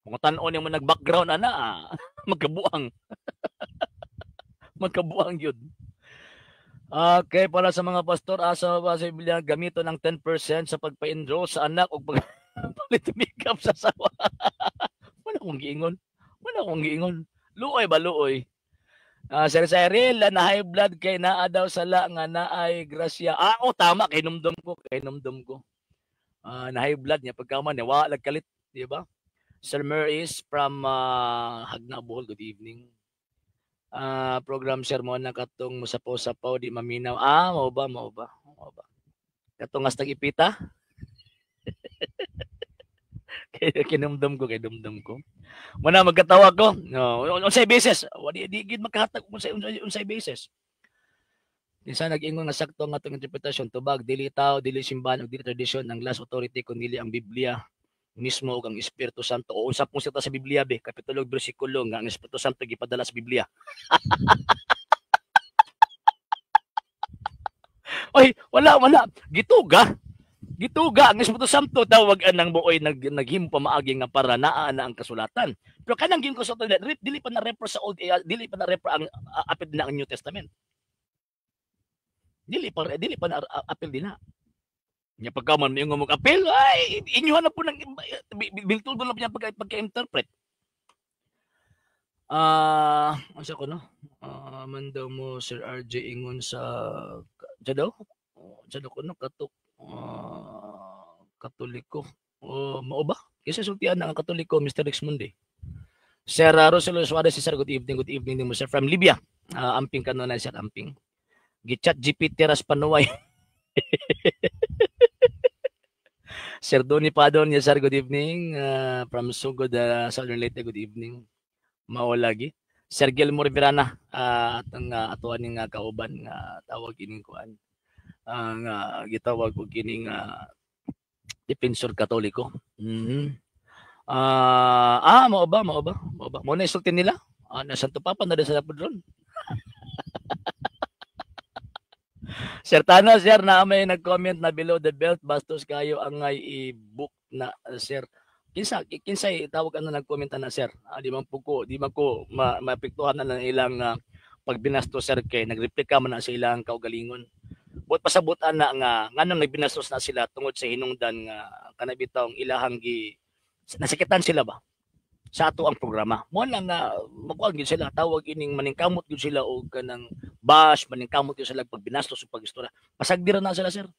Kung tan-on nimo nag-background ana, magkabuang. Magkabuang yun. Okay, para sa mga pastor, asa ba sa Biblia gamito ng 10% sa pagpa-enroll sa anak o pagpalit makeup sa asawa? Wala akong giingon. Wala akong giingon. Luoy ba, luoy? Sir Cyril, na high blood kay naa daw sala nga naay grasya. Ah, oh, tama, kay numdum ko, kay numdum ko. Na high blood niya pagkaman niya wa kalit, di ba? Sir Maris from Hagna, Bohol, good evening. Program sir mo na katong musapaw-sapaw di maminaw. Ah, mao ba, mao ba? Mao ba? Katong hastag ipita? Kay kinumdum ko, kay dumdum ko. Muna magkatawa ko. No, unsay basis? Wadi di gid makahatag unsay basis. Kinsa nag-ingon nga sakto nga atong interpretasyon? Tubag, dili tao, dili simbahan ug dili tradisyon ang last authority kun dili ang Biblia mismo ug ang Espiritu Santo. O unsa pong sita sa Biblia be? Kapitulo bersikulo nga ang Espiritu Santo gipadala sa Biblia. Oy, wala wala. Gituga. Gituga ang Espiritu Santo, tawag anang buoy naghimo pamaagi nga para naa na ang kasulatan. Pero kanang ging kasulatan dili pa na refer sa Old, dili pa na refer ang apil na ang New Testament. Dili pa na apil din na. Nya pagka man moingon mo apil, ay inyo na po nang biltuldo na po niya pagka-interpret. Unsa ko no? Man daw mo Sir RJ ingon sa unsa daw? Unsa daw kuno katok Katoliko. Oh, mao ba? Kasi sultian na ang Katoliko, Mr. Rex Mundi. Sir Roselio Suarez, sir, good evening nimo sir from Libya. Amping kanunay sir, amping. Gi-chat GPT ras panuway. Sir Donny Padon, yes sir, good evening. From Sugod, Southern Leyte, good evening. Mao lagi. Sir Gilmore Virana, atong atuan ning kauban nga tawag ining kuan. Ang gitawag og kining Defensor Katoliko. Mao ba, mao ba? Mao ba? Mao na isulti nila? Na Santo Papa na din sa lapod ron. Sir Tano, sir, na may nag-comment na below the belt, bastos kayo ang ngay i-book na, sir. Kinsay tawag ano nag-comment na, sir? Di man po ko, di man ko maapektuhan na ng ilang pagbinastos, sir, kay nag-replika man na sa ilang kaugalingon. Buot pasabutan na nga nganong nagbinastos na sila tungod sa hinungdan nga kanabitong ilahang gi nasakitan sila ba sa ato ang programa. Mo lang nga magkuan gyud sila, tawag ining maningkamot gyud sila og kanang bash, maningkamot gyud sila pagbinastos ug pagistorya. Pasagdi ra na sila, sir.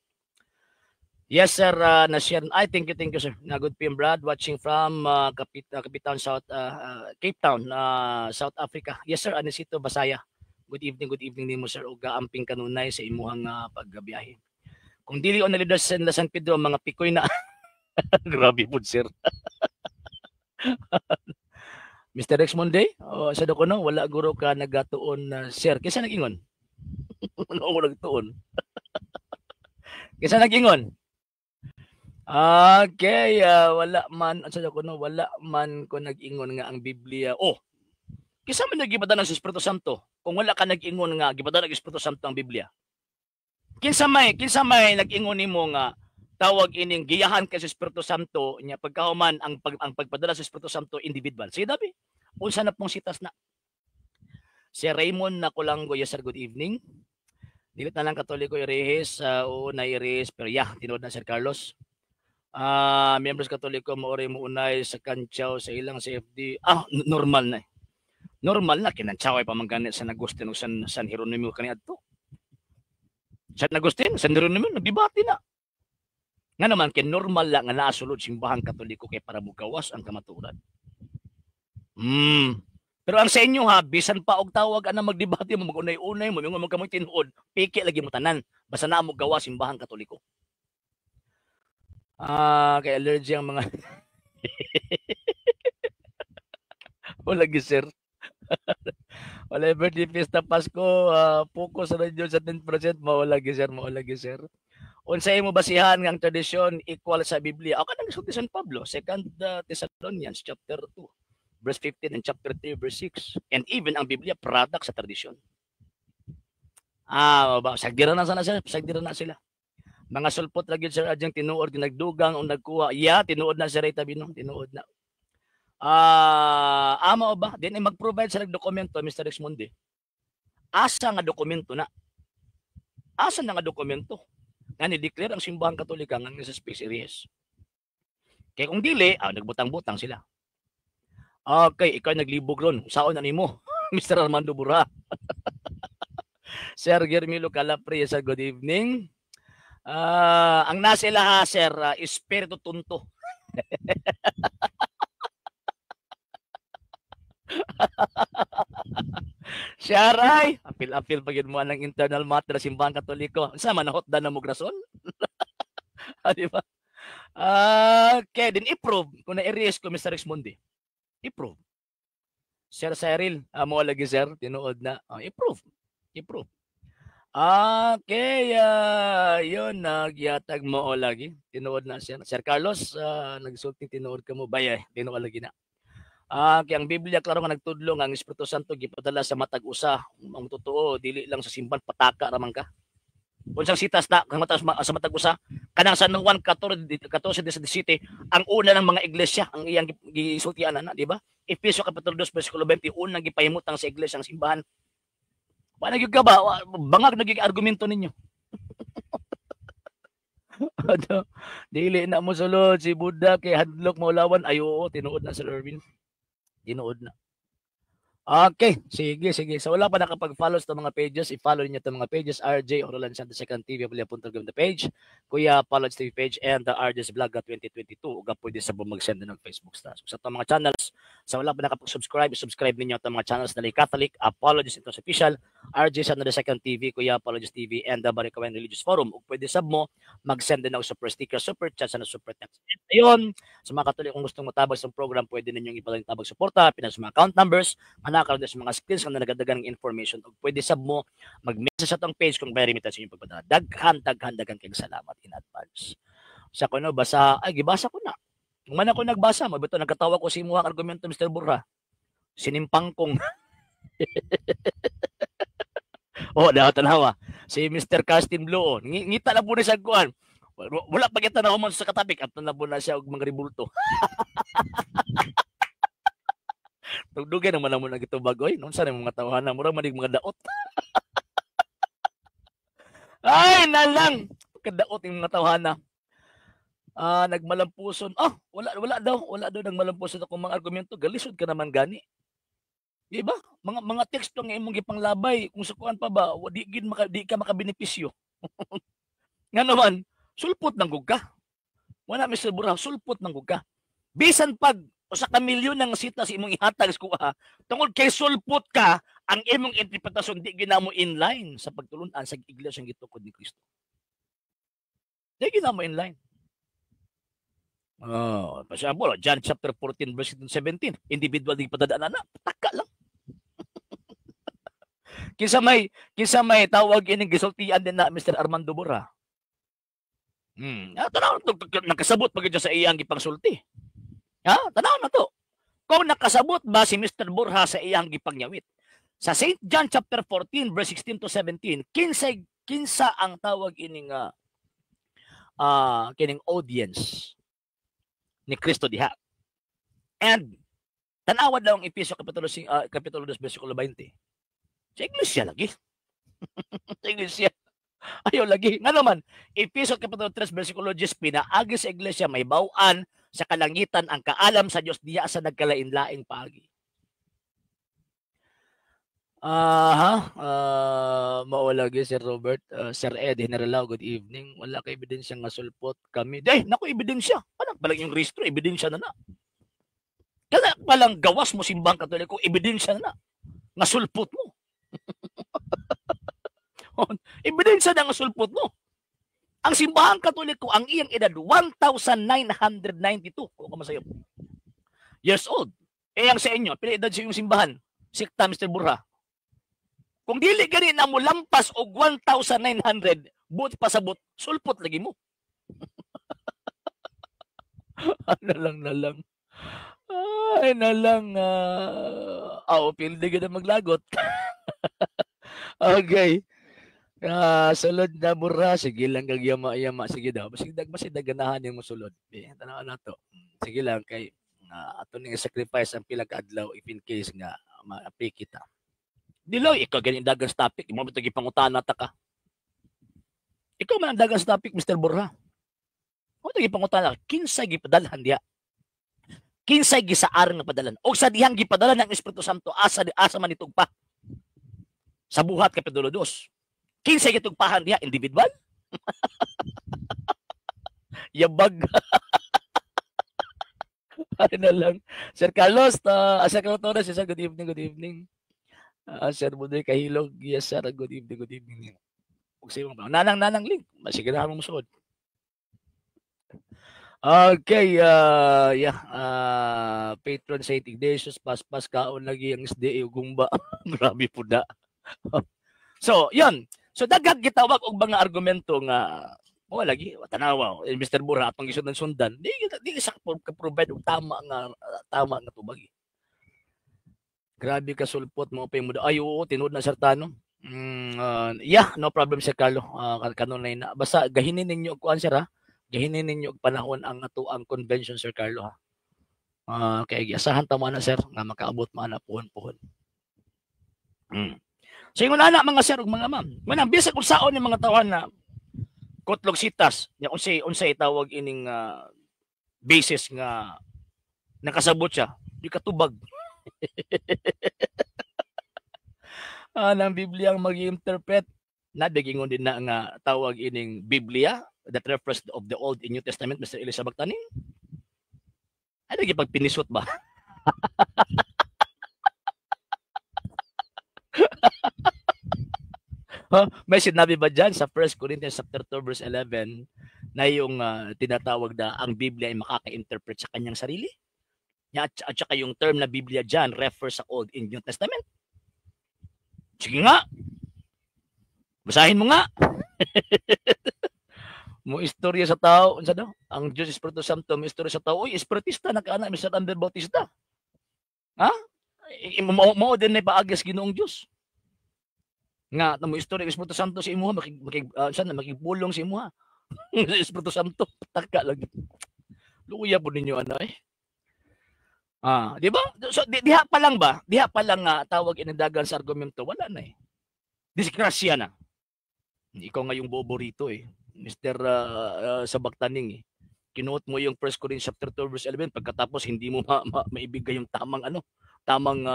Yes sir, na-share. Ay, thank you sir. Na good PM Brad watching from Cape Town, South Cape Town, South Africa. Yes sir, Anisito Basaya. Good evening nimo sir ug amping kanunay sa imuhang pagbiyahe. Kung dili on na leader sa San Pedro, mga pikoy na. Grabe pud sir. Mr. Rex Monday, oh, sa do no, wala guro ka nagatuon na sir. Kinsa nag-ingon? Wala ko nagtuon. Kinsa nag-ingon? Okay, wala man sa do no, wala man ko nag-ingon nga ang Biblia. Oh. Kinsa man naggipadala sa Espiritu Santo? Kung wala ka nag-ingon nga gipadala ng Espiritu Santo ang Biblia. Kinsa may nag-ingon nimo nga tawag ining giyahan kay sa Espiritu Santo nya pagkahuman ang pagpadala sa Espiritu Santo individual. Sige dabi. Unsa na pong sitas na? Si Raymond Nakulanggo, yes sir, good evening. Dili na lang Katoliko irehis, oo na irehis, pero yeah, tinuod na Sir Carlos. Members Katoliko maori mo unay sa Kantsaw sa ilang CFD. Normal na. Eh. Normal na kinantsaw ay pamangganit sa Agustin ug San Jeronimo kaniadto. San Agustin, San Jeronimo, nagdebate na. Nga naman, kay normal lang nga naasulod Simbahang Katoliko kay para mugawas ang kamatuoran. Pero ang sa inyo ha, bisan pa og tawag ana magdebate mo, magunay-unay mo, mingon mo kamoy tinuod, piki lagi mo tanan. Basta na mo gawas Simbahang Katoliko. Ah, kay allergy ang mga wala gi sir. Wala birthday fiesta Pasko, focus ra jud sa 10%, mao lagi sir, mao lagi sir. Unsa imo basihan nga ang tradisyon equal sa Biblia? Ako nang gisulti San Pablo, 2 Thessalonians chapter 2 verse 15 and chapter 3 verse 6. And even ang Biblia product sa tradisyon. Ah, ba, sagdira na sana sila, sagdira na sila. Mga sulpot ra gyud sir adyang tinuod nagdugang o nagkuha. Yeah, tinuod na si Ray Tabino, tinuod na. Ah, amo ba? Din ay mag-provide sa dokumento Mr. Rexmundi. Asa nga dokumento na? Asa na nga dokumento? Nga ni-declare ang Simbahang Katolika nga sa space areas. Kaya kung dili, nagbutang-butang sila. Okay, ikaw naglibog ron. Saon na nimo, Mr. Armando Bura. Sir Germilo Calapre, sir, good evening. Ang nasa ilaha, sir, Espiritu Tunto. Siyaray, apil-apil pag yun mo ang internal matter sa Simbahang Katoliko. Unsa man nahotda na mo rason? Di ba? Okay, din i-prove kung na-erase ko Mr. Rexmundi. I-prove. Sir Cyril, mo lagi sir, tinuod na. I-prove. I-prove. Okay, yun, nagyatag mo o lagi. Tinuod na sir. Sir Carlos, nagsulting tinuod ka mo. Bay, tinuod lagi na. Kaya ang Biblia klaro nga nagtudlo nga ang Espiritu Santo gipadala sa matag usa. Ang totoo dili lang sa simban, pataka ra man ka. Unsang sitas na kang mata sa matag usa kanang San Juan 14 14 17 ang una ng mga iglesia ang iyang gisultian na, di ba? Efeso kapitulo 2 bersikulo 20 unang gipahimutang sa iglesia ang simbahan. Wa na gyud ka ba? Bangag na gyud argumento ninyo. Ano, dili na mo sulod si Buddha kay hadlok maulawan. Ay oo, tinuod na Sir Erwin. Tinuod na. Okay, sige, sige. So wala pa nakapag-follow sa mga pages, i-follow niyo itong mga pages, RJ Orolan Santos Second TV, Punto the page, Kuya Apology TV page, and the RJ's Vlog 2022. Uga pwede sa mag-send ng Facebook stars. Sa itong mga channels, sa wala pa nakapag-subscribe, subscribe ninyo itong mga channels na Catholic, Apologies Ito Official, RJ Santos Second TV, Kuya Apologies TV, and the Barikawan Religious Forum. Ug pwede sab mo mag-send din ng super sticker, super chat, sa super text. Ayun, sa mga Katolik kung gustong matabag sa program, pwede ninyong ipalang tabag suporta, pinas mga account numbers, nakaroon sa mga screens kung nagadagan ng information. O pwede sab mo mag-message sa atong page kung may remittance inyong pagpadala. Daghan, daghan, daghan kayong salamat in advance. Sa kuno basa, ay gibasa ko na. Kung man ako nagbasa, mabito nagkatawa ko sa imuhang argumento Mr. Burra. Sinimpang kong oh, daw tanawa. Si Mr. Castin Blue, oh. Ngita na po ni sa kuan. Wala pa kita na human sa katapik at na po na siya og mga ribulto. Tugdugay naman na mo nagitubag oy. Unsa na mga tawhana, mura man mga daot. Ay, nalang kadaot yung mga tawhana. Nagmalampuson. Ah, wala daw, wala daw nagmalampuson akong mga argumento. Galisod ka naman gani. Di ba? Mga teksto nga imong gipanglabay kung sukuan pa ba, di gid maka, di ka makabenepisyo. Nga naman, sulpot nang gug ka. Wala Mr. Burha, sulpot nang gug ka. Bisan pag usa ka milyon ng sita sa imong ihatag sa kuha, tungod kay sulpot ka, ang imong interpretasyon di ginamo inline sa pagtulun-an sa iglesia nga gitukod ni Kristo. Di ginamo inline. Oh, for example, John chapter 14 verse 17, individual di padadaan na, taka lang. Kinsa may tawag ining gisultian din na Mr. Armando Bora. Tanaw nakasabot pa gyud sa iyang gipangsulti. Ha? Tanaw na to. Kung nakasabot ba si Mr. Borja sa iyang gipangyawit. Sa St. John chapter 14 verse 16 to 17, kinsa ang tawag ining kining audience ni Kristo diha. And tanawa daw ang Efeso kapitulo kapitulo 2 bersikulo 20. Sa iglesia lagi. Sa iglesia. Ayaw lagi. Nga naman, Efeso kapitulo 3 bersikulo 10, pinaagi sa iglesia may bawaan sa kalangitan ang kaalam sa Dios diya sa nagkalain-laing paagi. Aha, mao lagi, Sir Robert, Sir Ed Generalao, good evening. Wala kay ebidensya nga sulpot kami. Day, naku, ebidensya. Palang palang yung rehistro, ebidensya na na. Kana palang gawas mo Simbahang Katoliko, ebidensya na na nga sulpot mo. Ebidensya na nga sulpot mo. Ang Simbahang Katoliko, ang iyang edad 1,992, kung ka masayop, years old. Eh ang sa inyo, pila edad sa iyong simbahan? Sikta, Mr. Burha. Kung dili gani na mo lampas og 1,900, buot pasabot, sulpot lagi mo. Ano lang na lang. Ay na lang. Oh, pildi gid maglagot. Okay. Sulod na, Burha, sige lang kag yama-yama, sige daw. Basig ganahan nimo sulod. Eh, tanaw na to. Sige lang kay ato ning sacrifice ang pila ka adlaw if in case nga ma-apply kita. Diloy, ikaw ganing dagan sa topic, imo ba gipangutana ta ka? Ikaw man ang dagan sa topic, Mr. Borja. Mo to gipangutana, kinsay gipadalhan diha? Kinsay gisaar nga padalan? Og sa dihang gipadalan ng Espiritu Santo, asa man itugpa? Sa Buhat Kapitulo 2. Kinsay gitugpahan diha? Individual? Yabag. Ay na lang. Sir Carlos, Sir Carlos Torres, sir, good evening, good evening. Sir Budoy Kahilog, yes sir, good evening, good evening. Ug sa imong nanang nanang link, sige na mo musuod. Okay, yeah, patron Saint Ignatius, paspas kaon lagi ang SDA ug gumba. Grabe pud na. So, yun. So daghang gitawag og mga argumento nga mo lagi tanawa eh, Mr. Bura, atong gisundan sundan di sa ka provide og tama nga tubag. Eh. Grabe ka sulpot mo pa mo. Ay oo, tinuod na, Sir Tano. Yeah, no problem, Sir Carlo. Kanunay na. Basta gahinin ninyo og kuan, sir, ha. Gahinin ninyo og panahon ang ato ang convention, Sir Carlo, ha. Kay giasahan ta mo ana, sir, nga makaabot man ana puhon-puhon. So ingon ana, mga sir ug mga ma'am. Manang bisag unsaon ni mga tawhan na kutlog sitas nya unsay tawag ining basis nga nakasabot siya, di katubag. Ng Biblia ang magi-interpret na bigingon din na nga tawag ining Biblia that refers of the Old and New Testament, Mr. Elizabeth Taning. Ano gipagpinisot ba? Huh? May sinabi ba dyan sa 1 Corinthians chapter 2 verse 11 na yung tinatawag na ang Biblia ay makaka-interpret sa kanyang sarili? At saka yung term na Biblia dyan refers sa Old and New Testament? Sige nga. Basahin mo nga. Mo istorya sa tao, unsa daw? Ang Diyos Espiritu Santo mo istorya sa tao. Uy, espiritista na kaana Mr. Amber Bautista. Ha? Mao din na paagis Ginoong Diyos. Nga mo istorya Espiritu Santo sa imuha, makig, makig sana makigpulong sa imuha. Espiritu Santo taka lang. Luya po ninyo ano eh. Di ba? So diha pa lang ba? Diha pa lang nga tawag inadagan sa argumento, wala na eh. Disgrasya na. Ikaw nga yung bobo rito eh. Mr. Sabagtaning eh. Kinuot mo yung 1 Corinthians chapter 2 verse 11, pagkatapos hindi mo maibigay yung tamang ano, tamang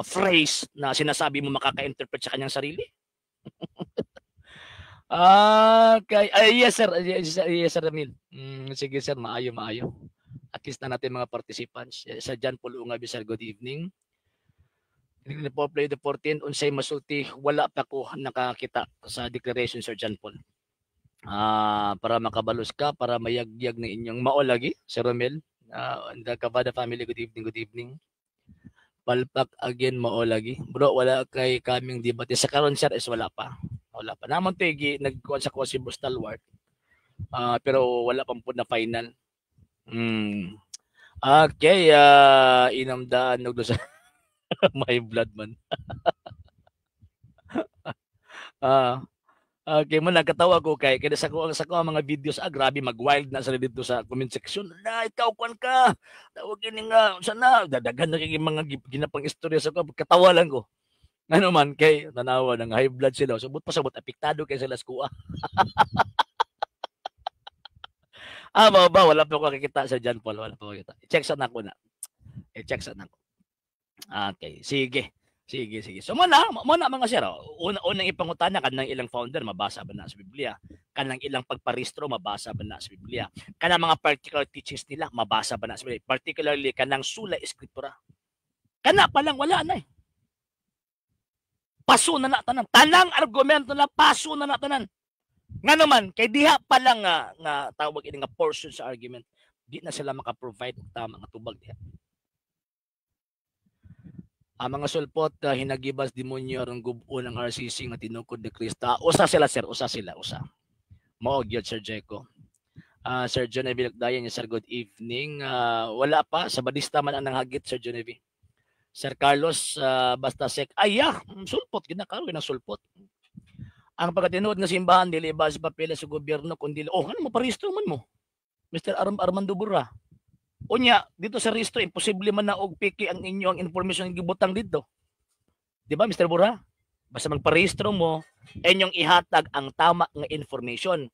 phrase na sinasabi mo makaka-interpret sa kanyang sarili. Okay. Ay, yes sir, yes, sir, yes sir Ramil. Sige sir, maayo maayo. At least na natin mga participants. Sa John Paul Ungabi, sir, good evening. Pope Leo the 14, unsay masulti, wala pa ko nakakita sa declaration, Sir John Paul. Para makabalos ka, para mayagyag ng inyong mao lagi, Sir Romel. The Cavada family, good evening, good evening. Palpak again, mao lagi. Bro, wala kay kaming debate. Sa karon, sir, is wala pa. Wala pa. Naman to, nagkuhan sa kuha si Boss Stalwart. Pero wala pang po na final. Okay, inamdaan og sa my blood man. Okay mo nagkatawa ko kay kaya sa ko ang mga videos, grabe mag-wild na sila dito sa comment section. Na ikaw kuan ka. Tawag ini nga unsa na dadagan na kay mga ginapang istorya sa ko, katawa lang ko. Ano man kay tanawa ng high blood sila. So but pasabot apektado kay sila sa kuha. Ba, ba, wala pa ko kakita sa John Paul, wala pa ko kakita. I-check sa nako na. I-check sa nako. Okay, sige. Sige, sige. So mo na mga sir, oh. Una unang ipangutana, kanang ilang founder, mabasa ba na sa Biblia? Kanang ilang pagparehistro, mabasa ba na sa Biblia? Kanang mga particular teachings nila, mabasa ba na sa Biblia? Particularly kanang sola scriptura. Kana pa lang, wala na eh. Paso na na tanan. Tanang argumento na paso na na tanan. Nga naman, kay diha pa lang nga tawag ini nga portion sa argument, di na sila maka-provide og tama nga tubag diha. Ang mga sulpot hinagibas demonyo aron gub-on ang RCC nga tinukod ni Kristo. Usa sila, sir, usa sila, usa. Mao gyud, Sir Jeko. Sir John Evi Lakdayan, sir, good evening. Wala pa sa Badista man ang nanghagit, Sir John Evi. Sir Carlos, basta sek. Ay, yeah, sulpot gid na karon sulpot. Ang pagkatinuod nga simbahan dili ba sa papeles sa gobyerno kundi, oh, ano mo parehistro man mo? Mr. Armando Burra. Unya, dito sa rehistro, imposible man na og piki ang inyong information gibutang dito. Di ba, Mr. Burra? Basta magparehistro mo, inyong ihatag ang tama nga information.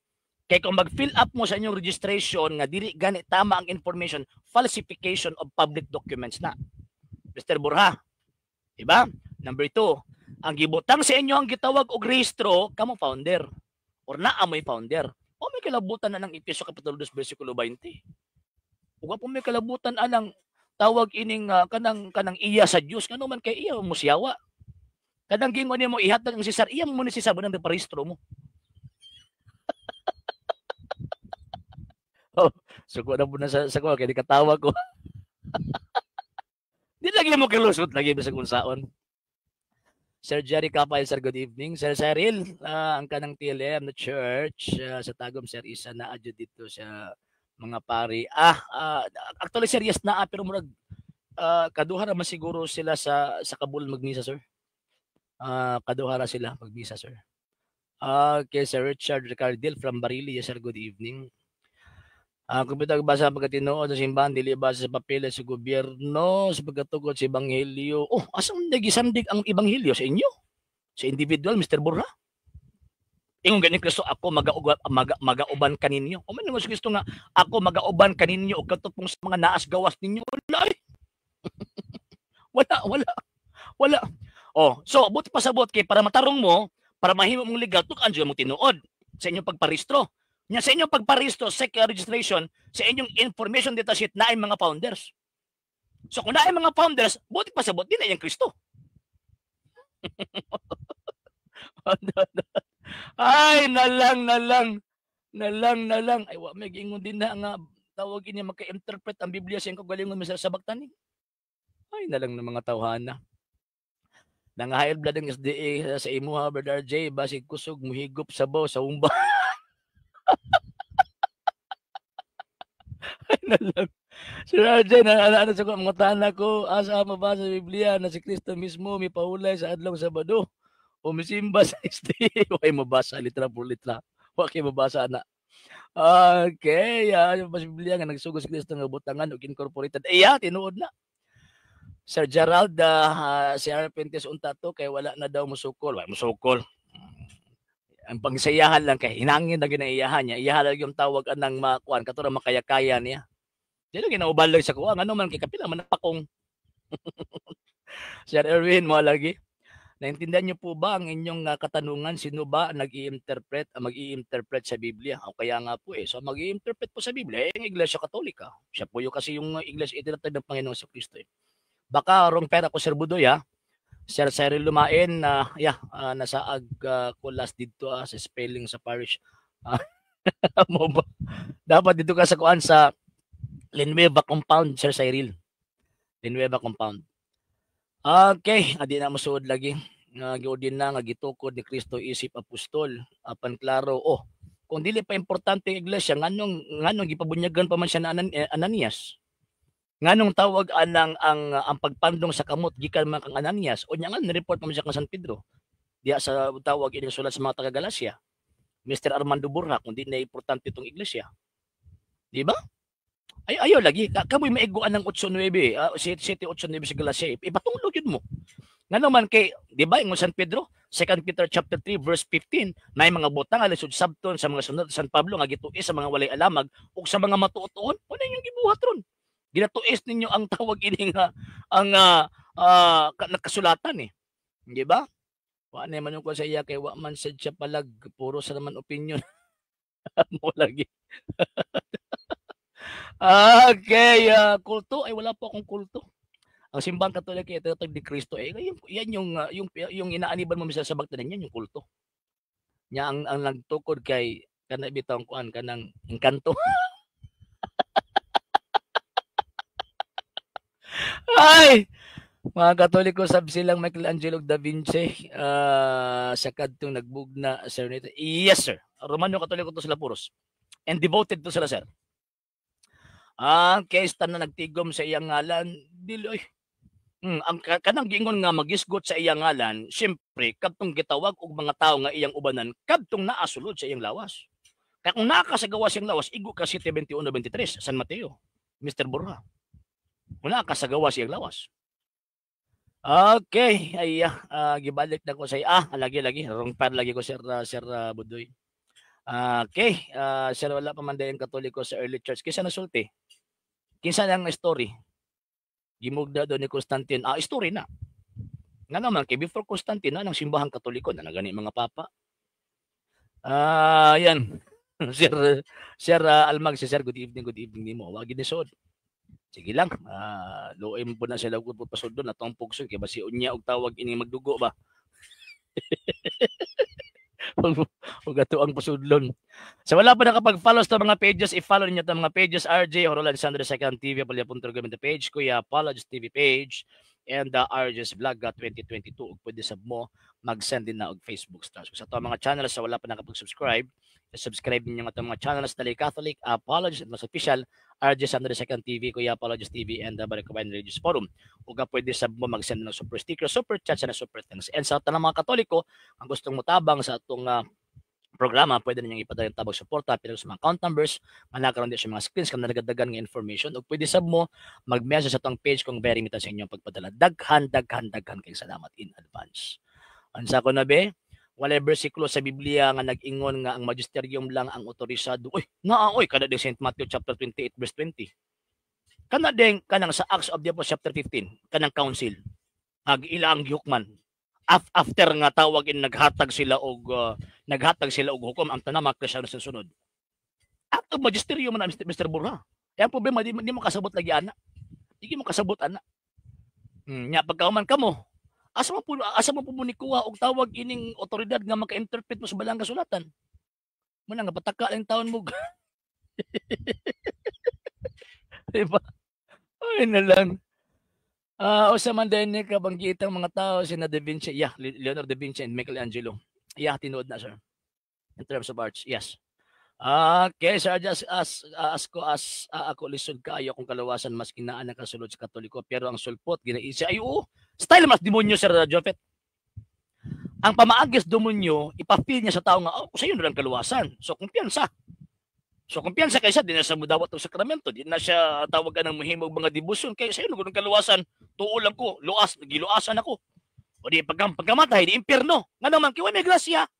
Kay kung mag-fill up mo sa inyong registration nga dili gani tama ang information, falsification of public documents na. Mr. Burha. Di ba? Number 2, ang gibutang sa inyo ang gitawag og rehistro, kamo founder. Or naa mo'y founder. O may kalabutan na ng Efeso Kapitulo 2 versikulo 20. Ug po may kalabutan anang tawag ining kanang kanang iya sa Dios, ngano man kay iya mo siyawa. Kanang gingon nimo ihatag ang Cesar, iya mo ni Cesar bunang parehistro mo. Oh, suko na po na sa ko kay di katawa ko. Di lagi mo kilusot lagi bisag unsaon. Sir Jerry Kapay, sir, good evening. Sir Cyril, ang kanang TLM na church sa Tagum, sir, isa na adyo dito sa mga pari. Actually, sir, yes na, pero murag kaduha ra man siguro sila sa Kabul magmisa, sir. Kaduha ra sila magmisa, sir. Okay, Sir Richard Ricardil from Barili, yes, sir, good evening. Kung bitag basa pagkatinuod sa simbahan dili base sa papeles sa gobyerno sa pagkatugot sa ebanghelyo. Oh, asang nagisandig ang ebanghelyo sa inyo? Sa individual, Mr. Burra? Ingon gani Kristo, ako magauban kaninyo. O man si Kristo nga ako magauban kaninyo og katupong sa mga naas gawas ninyo. Wala eh. Wala, wala. Wala. Oh, so buti pasabot kay para matarong mo, para mahimo mong legal, tuk-an jud mo tinuod sa inyong pagparehistro. Nya sa inyong pagparehistro, SEC registration, sa inyong information data sheet naay mga founders. So kung naay mga founders, buti pasabot di na yang Kristo. Ay, nalang, nalang. Nalang, nalang. Ay, wa may giingon din na nga tawag ini maka-interpret ang Biblia sa iyang kagalingon, Mr. Sabaktani. Ay, nalang ng mga tawhana. Nangahail blood ang SDA sa imuha, Brother RJ, basig kusog, muhigop sabaw sa humba. Ay, nalang. Sir RJ, na sa mga tana ko, asa mabasa sa Biblia na si Kristo mismo may pahulay sa adlaw Sabado o misimba sa SDA. Way mabasa litra por litra. Wa kay mabasa na. Okay, ba sa Biblia nga nagsugod si Kristo nga butangan og incorporated? Eh, yeah, tinuod na. Sir Gerald, si Arpentes unta to kay wala na daw musukol. Wala musukol. Ang pangsayahan lang kay hinangin na ginaiyahan niya. Iyahan lang yung tawag anang makuan kato ra makaya-kaya niya. Di lang ginaubalay sa kuha. Ngano man kay kapila man napakong. Sir Erwin mo lagi. Naintindihan niyo po ba ang inyong katanungan? Sino ba nag-i-interpret, mag-i-interpret sa Biblia? O kaya nga po eh. So mag-i-interpret po sa Biblia eh, ang Iglesia Katolika. Siya po yung kasi yung Iglesia itinatag ng Panginoon sa Kristo eh. Baka wrong pera ko, Sir Budoy ha. Sir Cyril Lumain na yeah, nasaag ko last dito sa spelling sa parish. Mo ba? Dapat dito ka sa kuan sa Linueva Compound, Sir Cyril. Linueva Compound. Okay, adi na mosuod lagi. Nga giordin na nga gitukod ni Kristo isip apostol. Apan klaro, oh, kung dili pa importante ang iglesia, nganong nganong gipabunyagan pa man siya na Ananias? Nganong tawag anang ang pagpandong sa kamot gikan man kang Ananias? O nya nga ni-report pa man siya kang San Pedro. Diya sa tawag ini sulat sa mga taga Galacia. Mr. Armando Burra, kung di na importante itong iglesia. Di ba? Ay, ayaw lagi. Kamoy maiguan ng 8-9, 7, 8, 9 sa Galacia. Ipatunglo yun mo. Nga naman kay, di ba, ingon San Pedro, 2 Peter chapter 3 verse 15, na mga butang alisod sabton sa mga sunod San Pablo nga gituis sa mga walay alamag ug sa mga matuotuon, wala inyong gibuhat ron. Ginatuis ninyo ang tawag ini nga ang nakasulatan eh. Di ba? Wa na man ko sa iya kay wa man sad siya palag, puro sa naman opinion. Mo lagi. Okay, kulto ay wala po akong kulto. Ang Simbang Katoliko ay tinatawag ni Kristo eh yan yung inaaniban mo minsan sa bagtanan, yan yung kulto. Nya ang nagtukod kay kana bitawng kuan kanang engkanto. Ay! Mga Katoliko sab silang Michelangelo da Vinci sa kadtong nagbugna sir nito. Yes sir. Romano Katoliko to sila puros. And devoted to sila sir. Ang case tanan nagtigom sa iyang ngalan dili oy. Ang kanang giingon nga magisgot sa iyang ngalan, siyempre kadtong gitawag og mga tawo nga iyang ubanan kadtong naa sulod sa iyang lawas. Kaya kung naa ka sa gawas iyang lawas, igo ka 7:21-23 San Mateo, Mr. Borja. Kung naa ka sa gawas iyang lawas. Okay, ay gibalik na ko sa lagi wrong par lagi ko sir Sir Budoy. Okay, sir wala pa man dayon Katoliko sa early church. Kinsa nasulti? Kinsa nang story? Gimugda do ni Constantine. Story na. Nga naman kay before Constantine na ng simbahang Katoliko na nagani mga papa. Yan. Sir Almag, si sir, good evening nimo. Wa gid ni sod. Sige lang, luoy mo po na sila ug pasudlon atong pugson kay basi unya og tawag ini magdugo ba. Ug ato ang pasudlon. Sa wala pa nakapag-follow sa mga pages, i-follow niyo itong mga pages RJ Jorolan Sandro Second TV, Palya.Argumento page, Kuya Apologies TV page, and the RJ's Vlog 2022. Ug pwede sab mo mag-send din na og Facebook stars. Sa ato mga channels sa wala pa nakapag-subscribe, subscribe ninyo ang atong mga channels Dali Catholic, Apologies at mas official, RJ Sandro Second TV, Kuya Apologies TV, and the Barakabayan Religious Forum. Ug pwede sab mo mag-send ng super sticker, super chat, na super thanks. And sa tanang mga Katoliko, ang gustong motabang sa atong programa, pwede ninyong ipadala yung tabag suporta pero sa mga account numbers, manakaroon din sa mga screens kung nagadagan ng information. Ug pwede sab mo mag-message sa atong page kung very mitan sa inyong pagpadala. Daghan, daghan, daghan kay salamat in advance. Ansa ko na be? Walay bersikulo sa Biblia nga nag-ingon nga ang magisterium lang ang otorisado. Uy, naa oy kada din St. Matthew chapter 28 verse 20. Kana din kanang sa Acts of the Apostles chapter 15, kanang council. Ag ila ang gihukman. After nga tawag in naghatag sila og hukom ang tanang mga Kristiyano sa sunod. Act of magisterium man Mr. Borja. Kaya ang problema di mo kasabot lagi ana. Di mo kasabot ana. Nya pagkauman kamo, asa mo po ni kuha og tawag ining otoridad nga maka-interpret mo sa balang kasulatan? Muna nga pataka lang taon mo. Diba? Ay na lang. Usa man din ni kabanggitang mga tao sina Da Vinci, yeah, Leonardo da Vinci and Michelangelo. Yeah, tinuod na sir. In terms of arts, yes. Okay, sir, just as ako lisod kaayo akong kalawasan mas kinaan ang kasulod sa Katoliko pero ang sulpot ginaisi ay oo, style mas demonyo sir Jopet. Ang pamaagis demonyo ipa-feel niya sa tao nga oh, sa iyo na lang kaluwasan. So kumpiyansa. So kumpiyansa kaysa di na siya mudawat og sakramento, di na siya tawagan ng muhimog mga debosyon kay sa iyo na kaluwasan. Tuo lang ko, luas, giluasan ako. O di pagkamatay di impierno. Nga naman kay may grasya.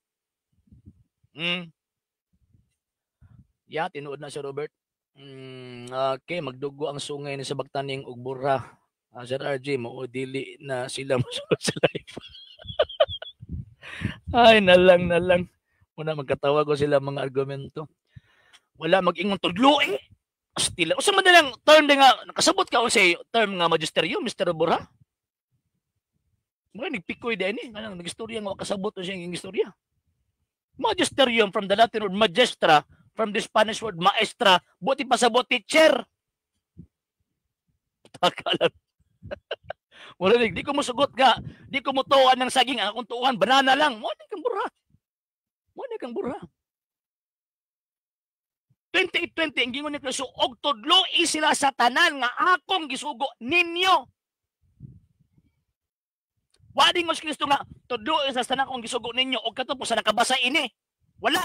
Ya, tinuod na si Robert. Okay, magdugo ang sungay ni sa bagtaning og bura. Sir RJ, mo dili na sila mosulod sa live. Ay, nalang. Muna magkatawa ko sila mga argumento. Wala mag-ingon tudlo eh. Astila. Usa man lang term nga nakasabot ka unsay term nga magisterium, Mr. Borja? Mga nagpikoy din eh. Nganang nagistorya nga kasabot unsay ang istorya. Magisterium from the Latin word magistra, from the Spanish word maestra, buti pasabot teacher. Taka lang. Wala, di ko musugot ka. Di ko mutuan ng saging. Ang akong tuuhan, banana lang. Mo ni kang burha. Mo ni kang burha. 28:20, ang gingon ni Kristo, og tudloi sila sa tanan nga akong gisugo ninyo. Wa dingon si Kristo nga tudloi sa tanan akong gisugo ninyo og kato po sa nakabasa ini. Wala.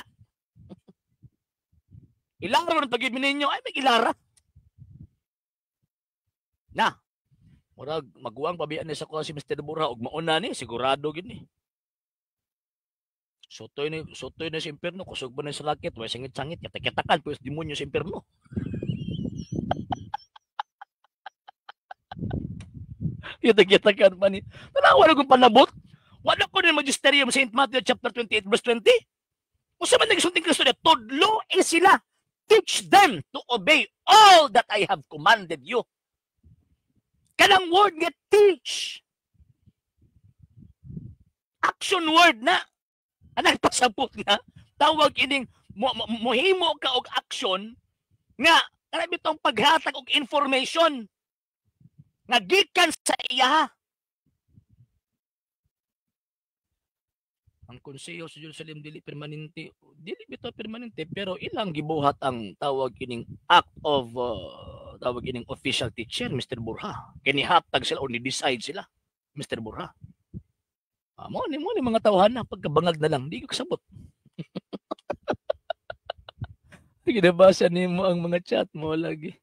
Ilaro ng pag-ibig ninyo, ay may ilara. Na, murag maguwang pabian ni sa kuha si Mr. Borja og mauna ni, sigurado gid ni. Sotoy ni sa impierno, kusog ba ni sa lakit, way sangit-sangit, katakitakan pues demonyo sa impierno. Kitakitakan pa ni. Tanawa na kong panabot. Wala ko ni magisterium St. Matthew chapter 28 verse 20. Usa man nagsulti Kristo na tudlo eh sila. Teach them to obey all that I have commanded you. Kanang word nga teach. Action word na. Anang pasabot nga tawag ining mohimo ka og action nga kana bitong paghatag og information nga gikan sa iya. Ang konseho sa Jerusalem dili permanente, dili bitaw permanente, pero ilang gibuhat ang tawag kining act of tawag kining official teacher, Mr. Borja. Kini hatag sila o ni-decide sila, Mr. Borja. Mo ni mga tawhan na pagkabangag na lang, di ko kasabot. Ginabasa nimo ang mga chat mo lagi.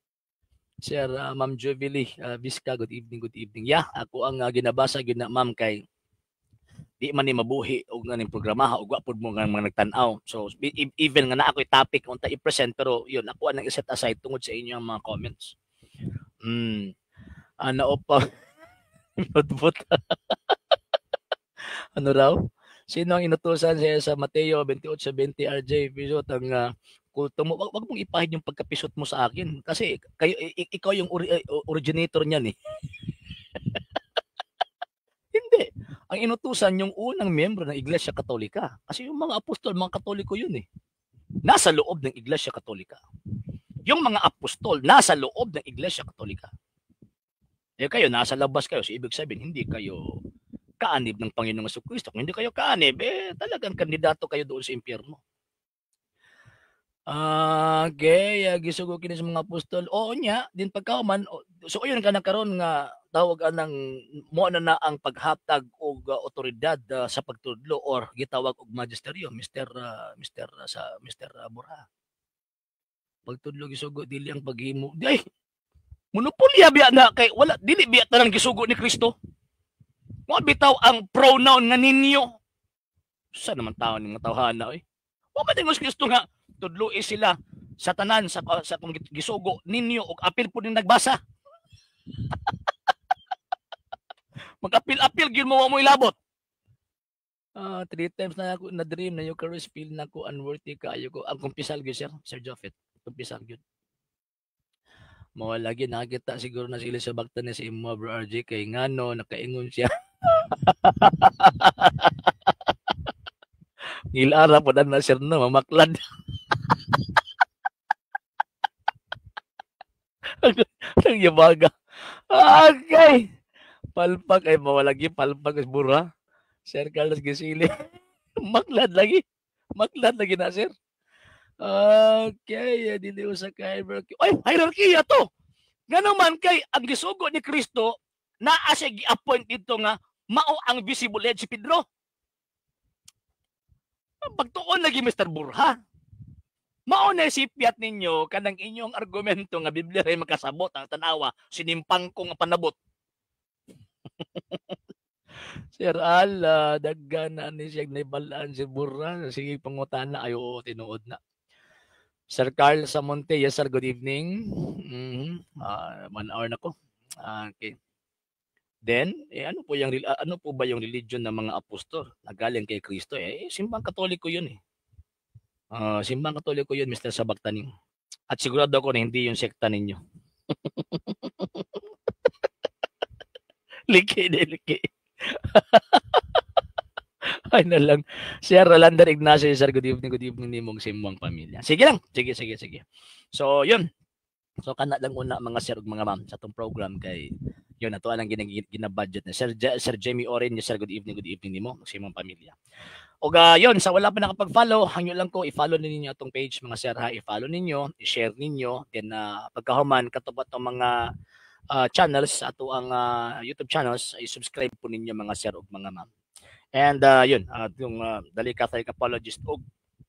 Sir Ma'am Jubilee Vizca, good evening, good evening. Yeah, ako ang ginabasa gyud na ma'am kay di man ni mabuhi og nganing programa og wa pud mo nga mga nagtan-aw. So even nga naa ako'y topic unta i-present, pero yun ako anang i-set aside tungod sa inyo ang mga comments. Ana opa. Notebook. Ano raw? Sino ang inutusan siya sa Mateo 28:20 RJ pisot ang kulto mo? Wag mong ipahid yung pagkapisot mo sa akin kasi kayo ikaw yung originator niyan eh. Hindi. Ang inutusan yung unang miyembro ng Iglesia Katolika. Kasi yung mga apostol, mga Katoliko yun eh. Nasa loob ng Iglesia Katolika. Yung mga apostol, nasa loob ng Iglesia Katolika. Eh kayo, nasa labas kayo. So ibig sabihin, hindi kayo kaanib ng Panginoong Jesucristo. Kung hindi kayo kaanib, eh talagang kandidato kayo doon sa impyerno. Okay, gisugo kini sa mga apostol. Oo niya, din pagkauman. So ayun ka na karon nga tawag anang mo na ang paghatag og otoridad sa pagtudlo or gitawag og magisterio, Mr. Mr. Borja. Pagtudlo gisugo dili ang paghimo. Ay, monopolya biya na kay wala dili biya tanan gisugo ni Kristo. Mo bitaw ang pronoun nga ninyo. Sa naman tao ning mga tawhana oy. Wa man dingos Kristo nga tudloi sila sa tanan sa kung gisugo ninyo og apil po ning nagbasa. Mag-apil-apil gyud mo wa mo ilabot. 3 times na ako na dream na Eucharist, feel na ko unworthy kaayo ko. Ang kumpisal gyud sir, Sir Jofet. Kumpisal gyud. Mao lagi nakita siguro na sila sa bakta ni si imo bro RJ kay ngano nakaingon siya. Ngilara po na sir no mamaklad. Ang yabaga. Okay. Palpak ay mawalagi palpak is bura. Sir Carlos Gisili. Maklad lagi. Maklad lagi na sir. Okay, dili usa ka hierarchy. Ay, hierarchy ato. Ngano man kay ang gisugo ni Kristo naa siya gi-appoint dito nga mao ang visible head si Pedro. Pagtuon lagi Mr. Borja. Mao na sipyat ninyo kanang inyong argumento nga Biblia ray makasabot ang tanawa sinimpang ko nga panabot. Sir Al, daggan na ni siya naibalaan si Borja. Sige pangutana ay oo tinuod na. Sir Carl Samonte, yes sir, good evening. 1 hour na ko. Okay. Then, ano po ba yung religion ng mga apostol na galing kay Kristo? Eh, simbang Katoliko yun eh. Simbang Katoliko yun, Mr. Sabaktaning. At sigurado ako na hindi yung sekta ninyo. Liki, liki. Ay na lang. Sir Rolander Ignacio, sir, good evening nimong simbang pamilya. Sige lang. Sige. So, yun. So, kana lang una mga sir ug mga ma'am sa atong program kay yun, ato ang gina-budget na. Sir Jamie Oren, sir, good evening nimo sa imong pamilya. Og yun, sa wala pa nakapag-follow, hangyo lang ko, i-follow ninyo atong page mga sir ha, i-follow ninyo, i-share ninyo, then pagkahuman katubot ang mga channels ato ang YouTube channels, i-subscribe po ninyo mga sir ug mga ma'am. And yun, yung Dali Catholic Apologist ug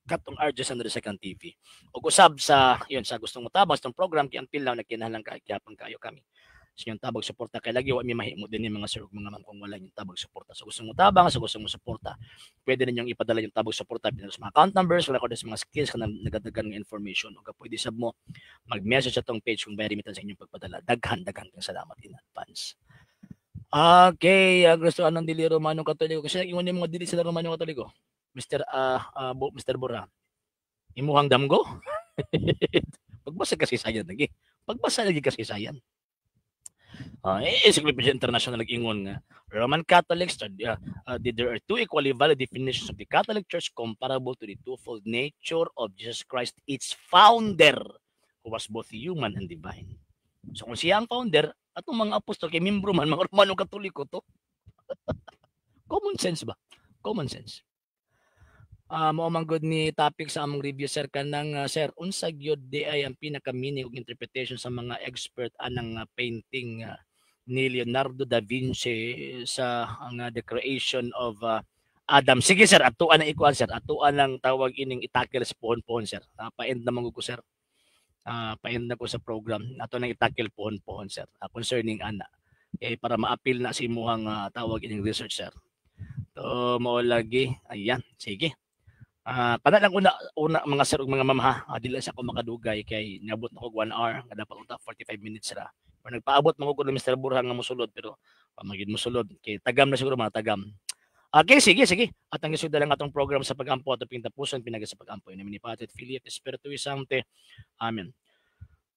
katong RJ Sandro Second TV. Ug usab sa yun sa gustong motabang sa program kay until now nagkinahanglan ka gyapon kayo kami. Sa inyong tabag suporta kay lagi wa mi mahimo din ni mga sir ug mga ma'am kung wala inyong tabag suporta. So gusto mo tabang, so gusto mo suporta, pwede ninyong ipadala yung tabag suporta pinag sa mga account numbers, wala ko sa mga skills kanang nagadagan ng information ug pwede sab mo mag-message atong page kung may remittance sa inyong pagpadala. Daghan kang salamat in advance. Okay, gusto anong dili Romano Katoliko kasi ingon nimo nga dili sila Romano Katoliko. Mr. Bora. Imuhang damgo? Pagbasa kasi sayan lagi. Pagbasa lagi kasi sayan. Encyclopedia International nag-ingon nga Roman Catholics, there are two equally valid definitions of the Catholic Church comparable to the twofold nature of Jesus Christ, its founder, who was both human and divine. So kung siya ang founder, atong mga apostol kay membro man mga Romano Katoliko to. Common sense ba? Common sense. Mao man gud ni topic sa among review, sir, kanang sir, unsa gyud di ay ang pinaka meaning ug interpretation sa mga expert anang painting ni Leonardo da Vinci sa ang the creation of Adam? Sige sir, atuan ang ikuan sir, atuan ang tawag ining i-tackle sa pohon-pohon, sir. Pa-end naman ko, sir. Pa-end na ko sa program. Ato nang i-tackle pohon-pohon, sir, concerning ana. Eh, para maapil na sa imuhang tawag ining research, sir. To mao lagi. Ayan, sige. Kana lang una una mga sir ug mga ma'am ha. Dili sa ako makadugay kay niabot na ko 1 hour nga dapat unta 45 minutes ra. Pero nagpaabot man ko ni Mr. Burhan nga mosulod pero pamagid mosulod kay tagam na siguro mga tagam. Okay, sige, sige. At ang isugda lang atong program sa pag-ampo ato pingtapuson pinagi sa pag-ampo. In nomine Patris et Filii et Spiritui Sancti. Amen.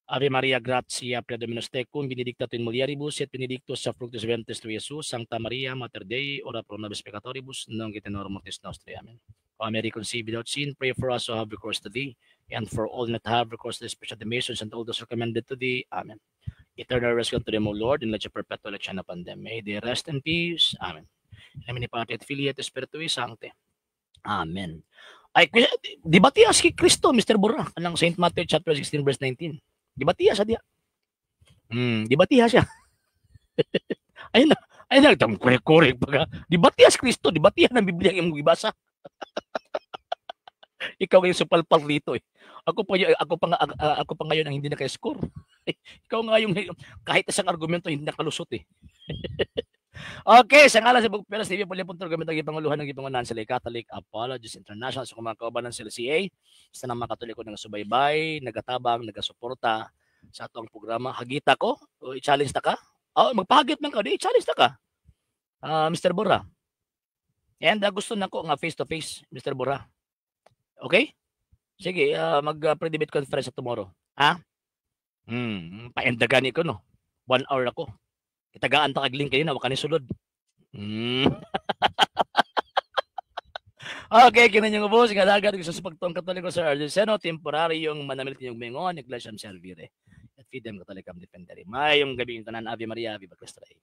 Ave Maria, gratia plena Dominus tecum, benedicta tu in mulieribus, et benedictus fructus ventris tui, Iesus. Sancta Maria, Mater Dei, ora pro nobis peccatoribus, nunc et in hora mortis nostrae. Amen. O Mary, conceived without sin, pray for us who have recourse to thee, and for all that have recourse to the special the masons and all those recommended to thee. Amen. Eternal rest grant to them, O Lord, and let your perpetual light shine upon them. May they rest in peace. Amen. In nomine Patris et Filii et Spiritui Sancti. Amen. Ay, di ba tiya si Kristo, Mr. Burra? Anang St. Matthew chapter 16 verse 19. Di ba tiya siya diya? Di ba tiya siya? Ayun na, ayun na, itong korek-korek pa. Di ba tiya si Kristo? Di ba tiya ng Biblia ang imong gibasa? Ikaw ngayon supalpal dito eh. Ako pa ngayon ang hindi naka-score. Ikaw nga yung kahit isang argumento hindi nakalusot eh. Okay, sa ngalan sa Bugperas TV, puli pong argumento ang ipanguluhan ng ipangunahan sila Catholic Apologists International sa mga kaubanan sila CA, sa mga Katoliko nga subaybay, nagatabang, nagasuporta sa atong programa. Hagita ko, o i-challenge na ka? Oh, magpahagit man ka, di i-challenge na ka. Mr. Bora. And gusto na ko nga face to face, Mr. Bora. Okay? Sige, mag pre-debate conference tomorrow. Ha? Pa-end gani ko no. 1 hour ako. Kitagaan ta kag link kayo na wa kani sulod. Okay, kini yung ubos nga dagat gusto sa pagtuong Katoliko sa Argentino temporaryong manamilit inyong mingon Ecclesiam Servire et fidem Catholicam defendere. Maayong gabi tanan. Ave Maria, Viva Cristo Rey.